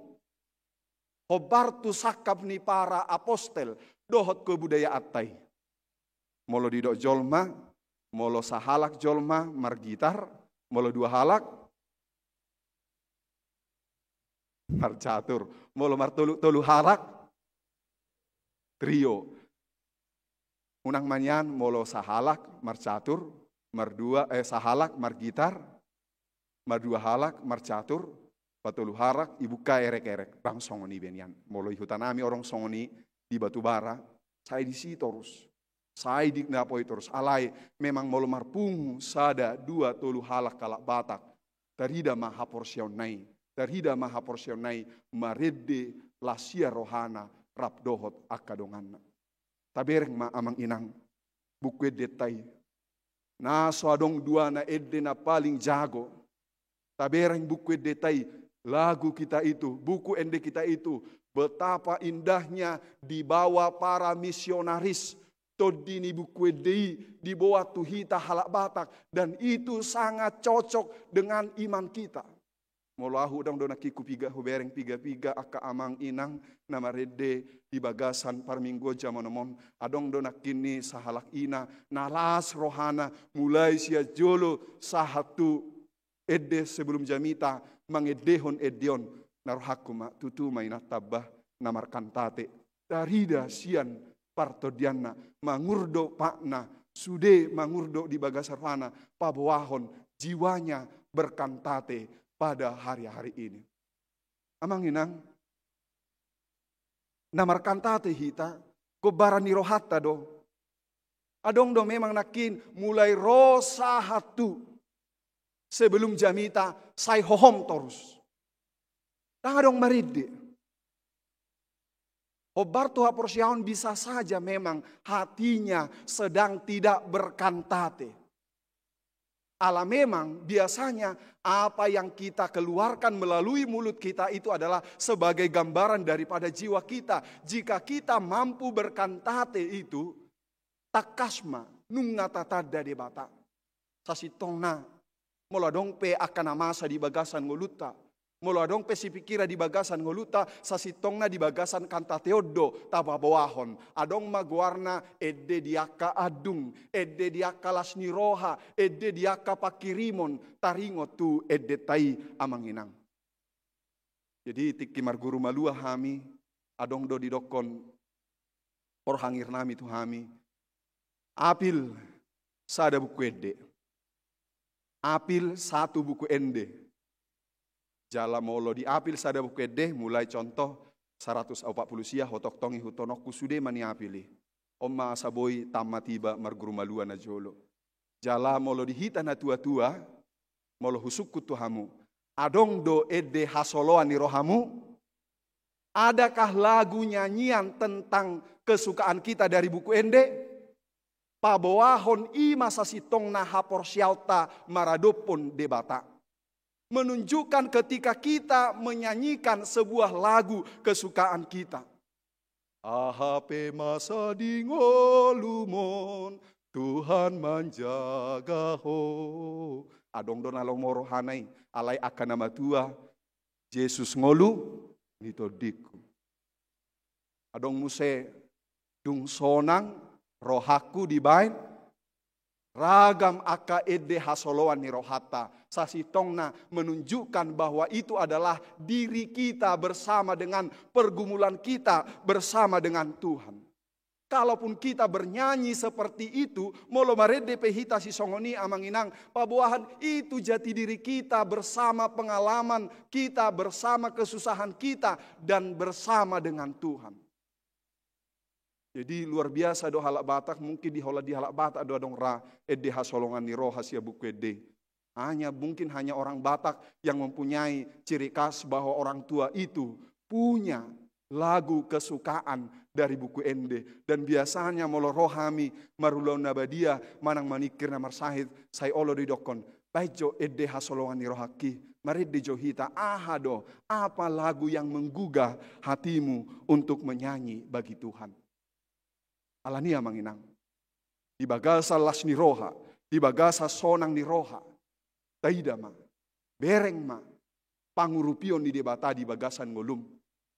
Hombar tu sangkap ni para apostel, dohot kebudayaanta i. Molo didok jolma, molo sahalak jolma margitar, molo dua halak marcatur, molo martolu, tolu halak trio. Unang ma nian molo sahalak marcatur, mardua, eh, sahalak margitar, mardua halak marcatur, patolu halak ibuka erek-erek. Ndang songon i be nian. Molo di huta nami adong songon i di Batubara, sai disi torus. Sai di na poi torus. Alai memang molo marpungu sada, dua, tolu halak halak Batak, tarida ma haporseaonna i. Tarida ma haporseaonna i, marende las ia rohana rap dohot angka donganna. Tabereng ma amang inang, buku endenta i. Na so adong dua na ende na paling jago. Tabereng buku endenta i, Lagu Kita Itu, buku ende kita itu. Betapa indahnya dibawa para misionaris. Tondi ni buku ende i diboan tu hita halak Batak. Dan itu sangat cocok dengan iman kita. Molo ahu adong do nangkin hupiga, hubereng piga-piga angka amang inang na marende di bagasan parmingguon jamanomon. Adong do nangkin ni sahalak ina na las rohana mulai sian jolo sahat tu ende sebelum jamita mangendehon ende on. Na rohangku ma tutu ma ina tamba na markantate. Tarida sian partondianna, mangur do patna, sude mangur do di bagasan rohana, paboahon jiwanya berkantate pada hari-hari ini. Amang inang, na markantate hita, gombaran ni rohanta do. Adong do memang nangkin mulai ro sahat tu sebelum jamita sai hohom torus. Ndang adong marende. Hombar tu haporseaon bisa saja memang hatinya sedang tidak berkantate. Ala memang biasanya apa yang kita keluarkan melalui mulut kita itu adalah sebagai gambaran daripada jiwa kita. Jika kita mampu berkantate itu, tangkas ma nunga tatanda Debata. Sasintongna, molo adong pe angka na masa di bagasan ngolunta, molo adong pe sipingkiran di bagasan ngolunta, sasintongna di bagasan kantate on do tapaboahon. Adong ma goarna ende di angka andung, ende di angka las ni roha, ende di angka pangkirimon, taringot tu endenta i amang inang. Jadi tingki marguru malua hami, adong do didokkon parhangir nami tu hami, apil sada buku ende. Apil satu buku ende. Jala molo diapil sada buku ende, mulai contoh saratus opat pulu sia, hutongtong i hutononku sude ma niapil i. On ma asa boi tammat iba marguru malua na jolo. Jala molo di hita na tua-tua, molo husungkun tu hamu, adong do ende hasoloan ni rohamu? Adakah lagu nyanyian tentang kesukaan kita dari buku ende? Paboahon i ma sasintongna haporseaonta maradophon Debata. Menunjukkan ketika kita menyanyikan sebuah lagu kesukaan kita. Aha pe masa di ngolumon, Tuhan manjaga ho. Adong do na lomo rohana i, alai angka na matua, Jesus ngolu ni tondingku. Adong muse, dung sonang rohangku dibaen ragam angka ende hasoloan ni rohanta, sasintongna menunjukkan bahwa itu adalah diri kita bersama dengan pergumulan kita bersama dengan Tuhan. Kalaupun kita bernyanyi seperti itu, molo marende pe hita sisongon i amang inang, paboahon itu jati diri kita bersama pengalaman kita, bersama kesusahan kita, dan bersama dengan Tuhan. Jadi luar biasa do halak Batak, mungkin di holan di halak Batak do adong ra ende hasoloan ni roha sian buku ende. Hanya, mungkin hanya orang Batak yang mempunyai ciri khas bahwa orang tua itu punya lagu kesukaan dari Buku Ende. Dan biasanya molo ro hami marulaon na badia manang maningkir na marsahit, sai olo do didokkon, baen jo ende hasolongan ni rohangki. Marende jo hita, aha do, apa lagu yang menggugah hatimu untuk menyanyi bagi Tuhan. Alani i, amang inang, di bagasan las ni roha, di bagasan sonang ni roha, taida ma, bereng ma pangurupion ni Debata di bagasan ngolum.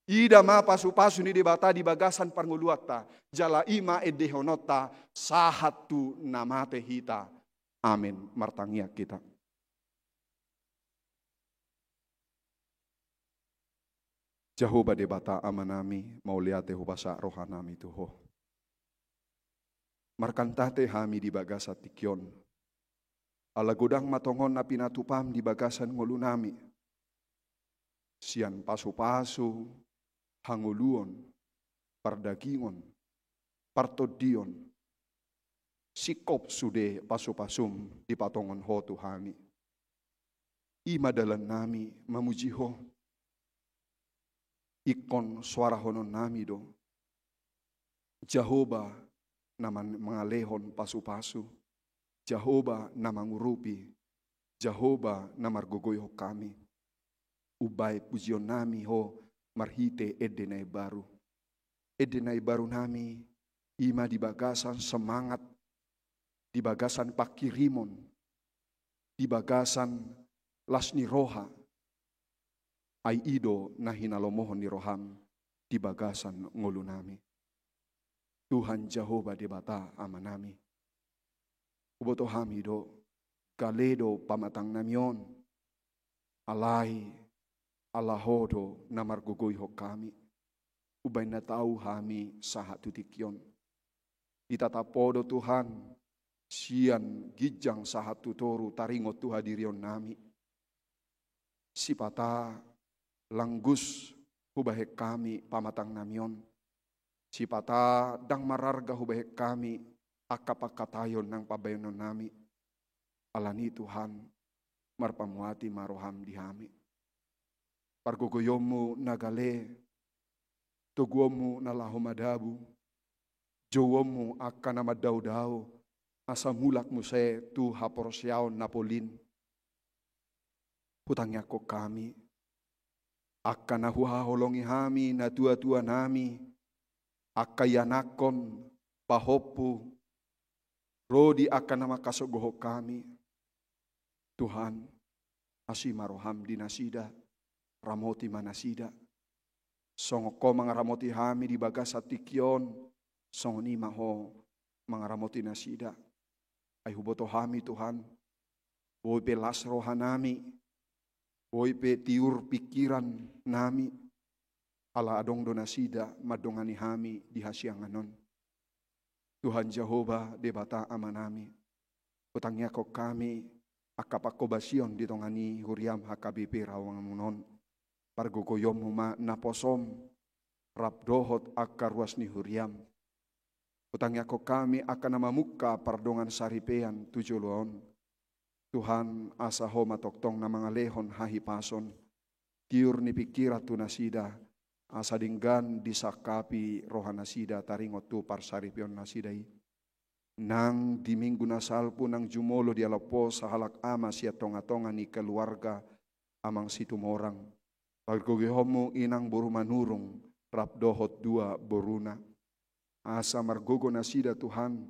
Ida ma pasupasu ni Debata di bagasan parngoluanta, jala i ma endehononta sahat tu na mate hita. Amen. Martangiang hita. Jahowa Debata Amanami, mauliate hupasahat rohanami tu Ho. Markantate hami di bagasan tingki on, ala godang ma tongon na pinatupam di bagasan ngolunami, sian pasupasu, hangoluon, pardagingon, partondion, singkop sude pasupasum dipatongon Ho tu hami. I ma dalannami mamuji Ho. Ingkon soarahononnami do, Jahowa na man-, mangalehon pasupasu, Jahowa na mangurupi, Jahowa na margogoihon hami. Umbahen pujionnami Ho marhite ende na imbaru. Ende na imbarunami i ma di bagasan semangat, di bagasan pangkirimon, di bagasan las ni roha. Ai i do na hinalomohon ni roham di bagasan ngolunami. Tuhan Jahowa Debata Amanami, huboto hami do, gale do pamatangnami on, alai ala Ho do na margogoihon hami. Umbahen na tau hami sahat tu tingki on, ditatap Ho do Tuhan, sian ginjang sahat tu toru taringot tu hadirionnami. Sipata langgus hubahen hami pamatangnami on. Sipata ndang mararga hubahen hami angka pangkataion nang pambahenonnami. Alani i Tuhan, marpamuati ma roham di hami. Pargogoionmu na gale, toguonmu na laho madabu, jouonmu angka na mandaodao, asa mulak muse tu haporseaon na polin. Hutangiangkon hami, angka na huhaholongi hami natuatuanami, angka ianakhon, pahompu, ro di angka na mangkasogohon hami. Tuhan, asi ma roham di nasida, ramoti ma nasida. Songon Ho mangaramoti hami di bagasan tingki on, songon i ma Ho mangaramoti nasida. Ai huboto hami Tuhan, boi pe las rohanami, boi pe tiur pingkirannami, ala adong do nasida mandongani hami di hasiangan on. Tuhan Jahowa Debata Amanami, hutangiangkon hami angka panghobasion di tonga ni huriam H K B P Rawangun on. Pargogoionmu ma naposom rap dohot angka ruas ni huriam. Hutangiangkon hami angka na mamungka pardongansaripeon tu joloan on. Tuhan, asa Ho ma tongtong na mangalehon hahipason, tiur ni pingkiran tu nasida, asa denggan disangkapi rohanasida taringot tu parsaripeonnasida i. Nang di Minggu na salpu nang jumolo dialap Ho sahalak ama sian tongatonga ni keluarga Amang Situmorang. Pargogoionmu inang boru Manurung rap dohot dua boruna. Asa margogo nasida Tuhan,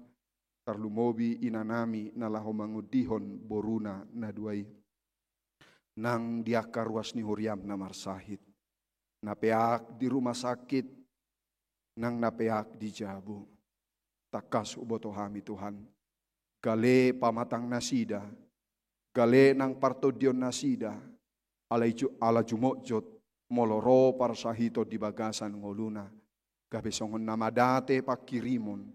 tarlumobi inanami na laho mangondihon boruna na dua i. Nang di angka ruas ni huriam na marsahit, na peak di rumah sakit, nang na peak di jabu. Tangkas huboto hami Tuhan, gale pamatangnasida, gale nang partondionnasida, ala i ju-, ala jumotjot molo ro parsahiton di bagasan ngoluna, gabe songon na madate pangkirimon,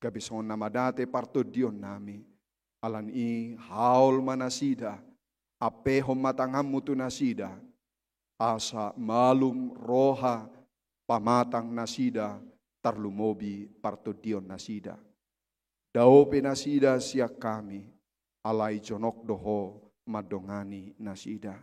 gabe songon na madate partondionnami. Alani i haol ma nasida, ampehon ma tanganmu tu nasida, asa malum roha pamatangnasida tarlumobi partondionnasida. Dao pe nasida sian hami, alai jonok do Ho mandongani nasida.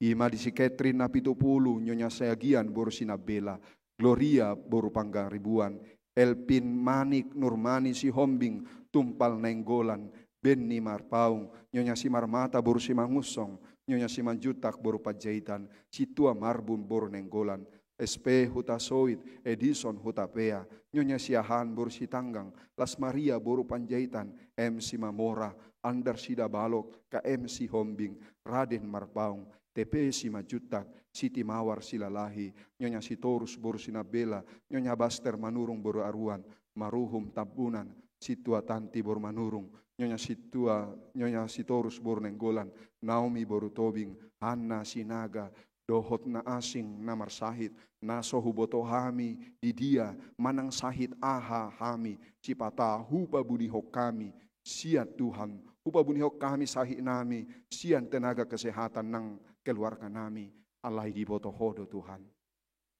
I ma di si Catherine na pitu pulu, Nyonya Sagian boru Sinambela, Gloria boru Pangaribuan, Elvin Manik Nurmani Sihombing, Tumpal Nainggolan, Benny Marpaung, Nyonya Simarmata boru Simangunsong, Nyonya Simanjuntak boru Panjaitan, Sintua Marbun boru Nainggolan, S P Hutasoit, Edison Hutapea, Nyonya Siahaan boru Sitanggang, Las Maria boru Panjaitan, M Simamora, Andar Sidabalok, K M Sihombing, Raden Marpaung, T P Simanjuntak, Siti Mawar Silalahi, Nyonya Sitorus boru Sinambela, Nyonya Baster Manurung boru Aruan, Maruhum Tambunan, Sintua Tanti boru Manurung, Nyonya Sintua, Nyonya Sitorus boru Nainggolan, Naomi boru Tobing, Hanna Sinaga, dohot na asing na marsahit, na so huboto hami di dia manang sahit aha hami, sipata hupabunihon hami sian Tuhan, hupabunihon hami sahit nami sian tenaga kesehatan nang keluarga nami, alai diboto Ho do Tuhan.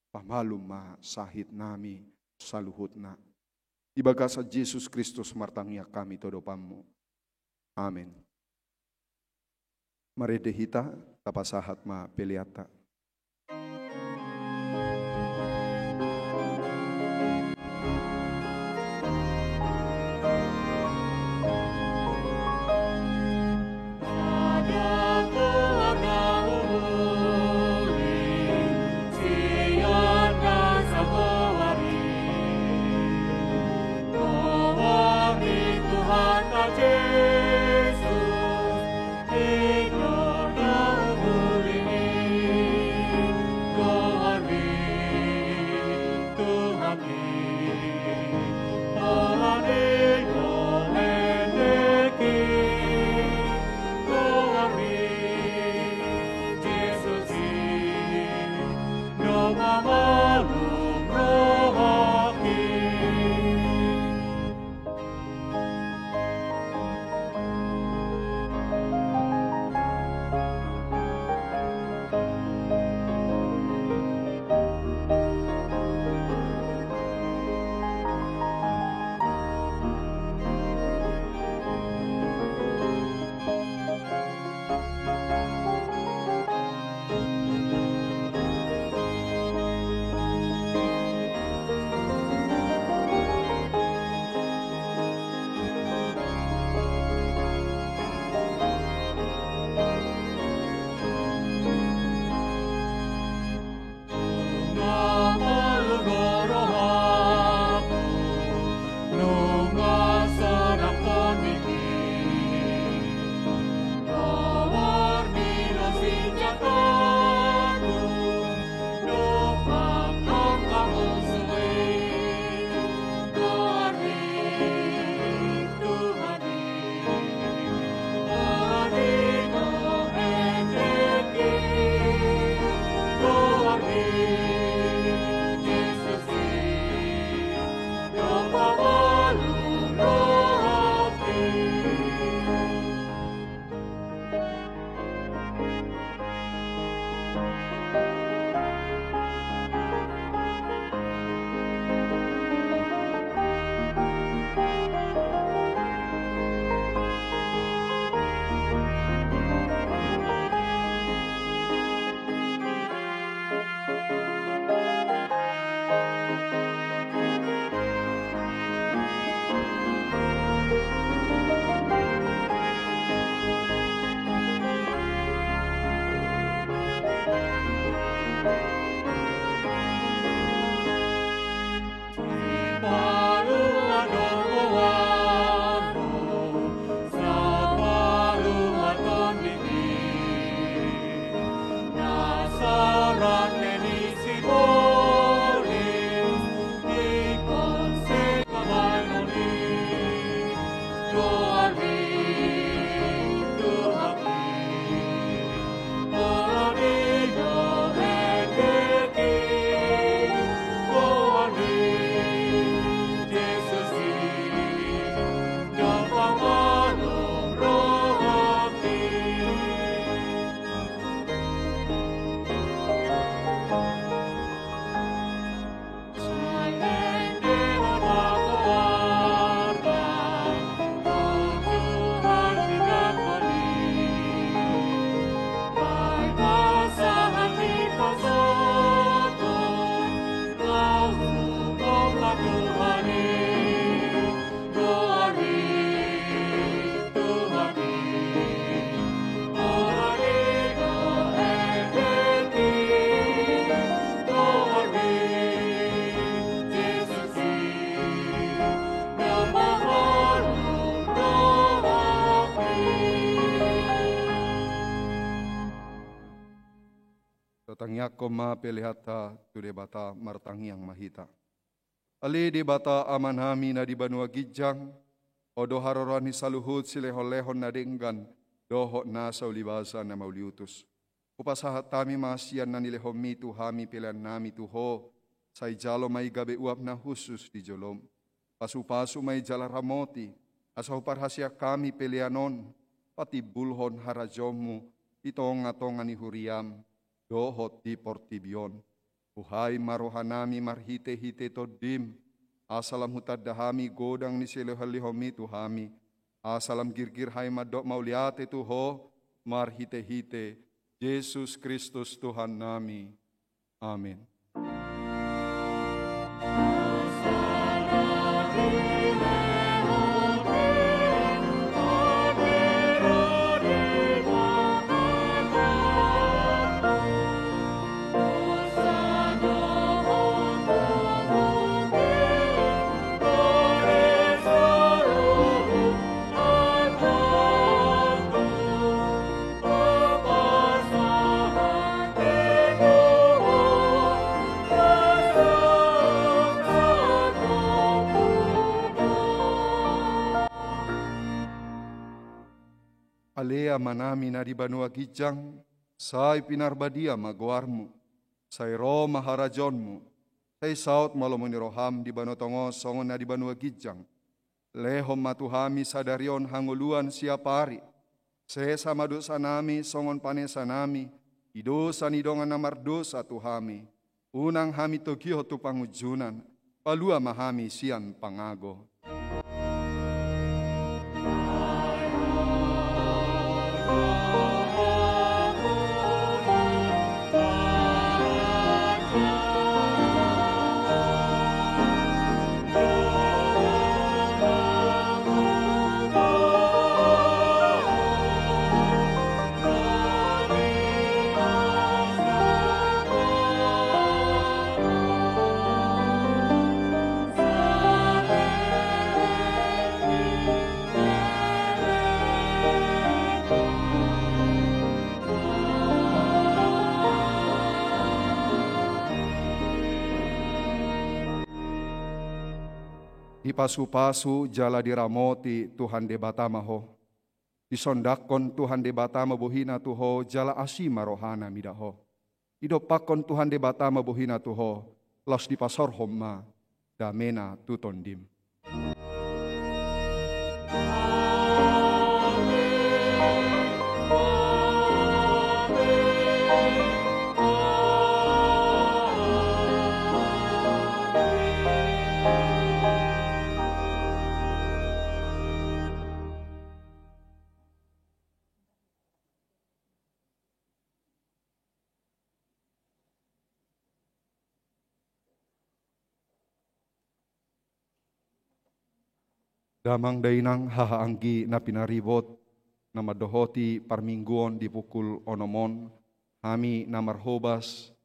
Pamalum ma sahit nami saluhutna. Di bagasan Jesus Kristus martangiang hami tu adopanMu. Amen. Marende hita, tapasahat ma peleanta. Angkon ma peleanta tu Debata, martangiang ma hita. Ale Debata Amanami na di banua ginjang, Ho do haroroan ni saluhut silehonlehon na denggan dohot nasa ulibasa na mauliutus. Hupasahat hami ma sian na nilehonMi tu hami peleannami tu Ho, sai jalo ma i gabe uap na hushus di joloM. Pasupasu ma i jala ramoti, asa huparhaseang hami pelean on patimbulhon harajaonMu di tongatonga ni huriaM dohot di portibi on. Buhai ma rohanami marhitehite TondiM, asa lam hutanda hami godang ni silehonlehonMi tu hami, asa lam girgir hami mandok mauliate tu Ho marhitehite Jesus Kristus Tuhannami. Amen. Ale Amanami na di banua ginjang, sai pinarbadia ma goarMu, sai ro ma harajaonMu, sai saut ma lomo ni rohaM di banua tonga on songon na di banua ginjang. Lehon ma tu hami sadari on hangoluan siapari. Sesa ma dosanami songon panesanami di dosa ni dongan na mardosa tu hami. Unang hami togihon tu pangunjunan, palua ma hami sian pangago. Dipasupasu jala diramoti Tuhan Debata ma ho. Disondangkon Tuhan Debata ma bohiNa tu ho jala asi ma rohaNa mida ho. Didompakkon Tuhan Debata ma bohiNa tu ho, laos dipasorhon ma dameNa tu tondim. Damang dainang hahaanggi na pinaribot, na mandohoti parmingguon di pukul onom on, hami na marhobas,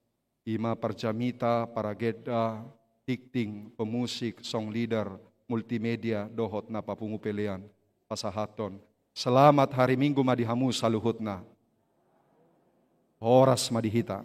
ima parjamita, paragenda, tingting, pemusik, song leader, multimedia, dohot na papungu pelean, pasahathon. Selamat hari Minggu ma di hamu saluhutna. Horas ma di hita.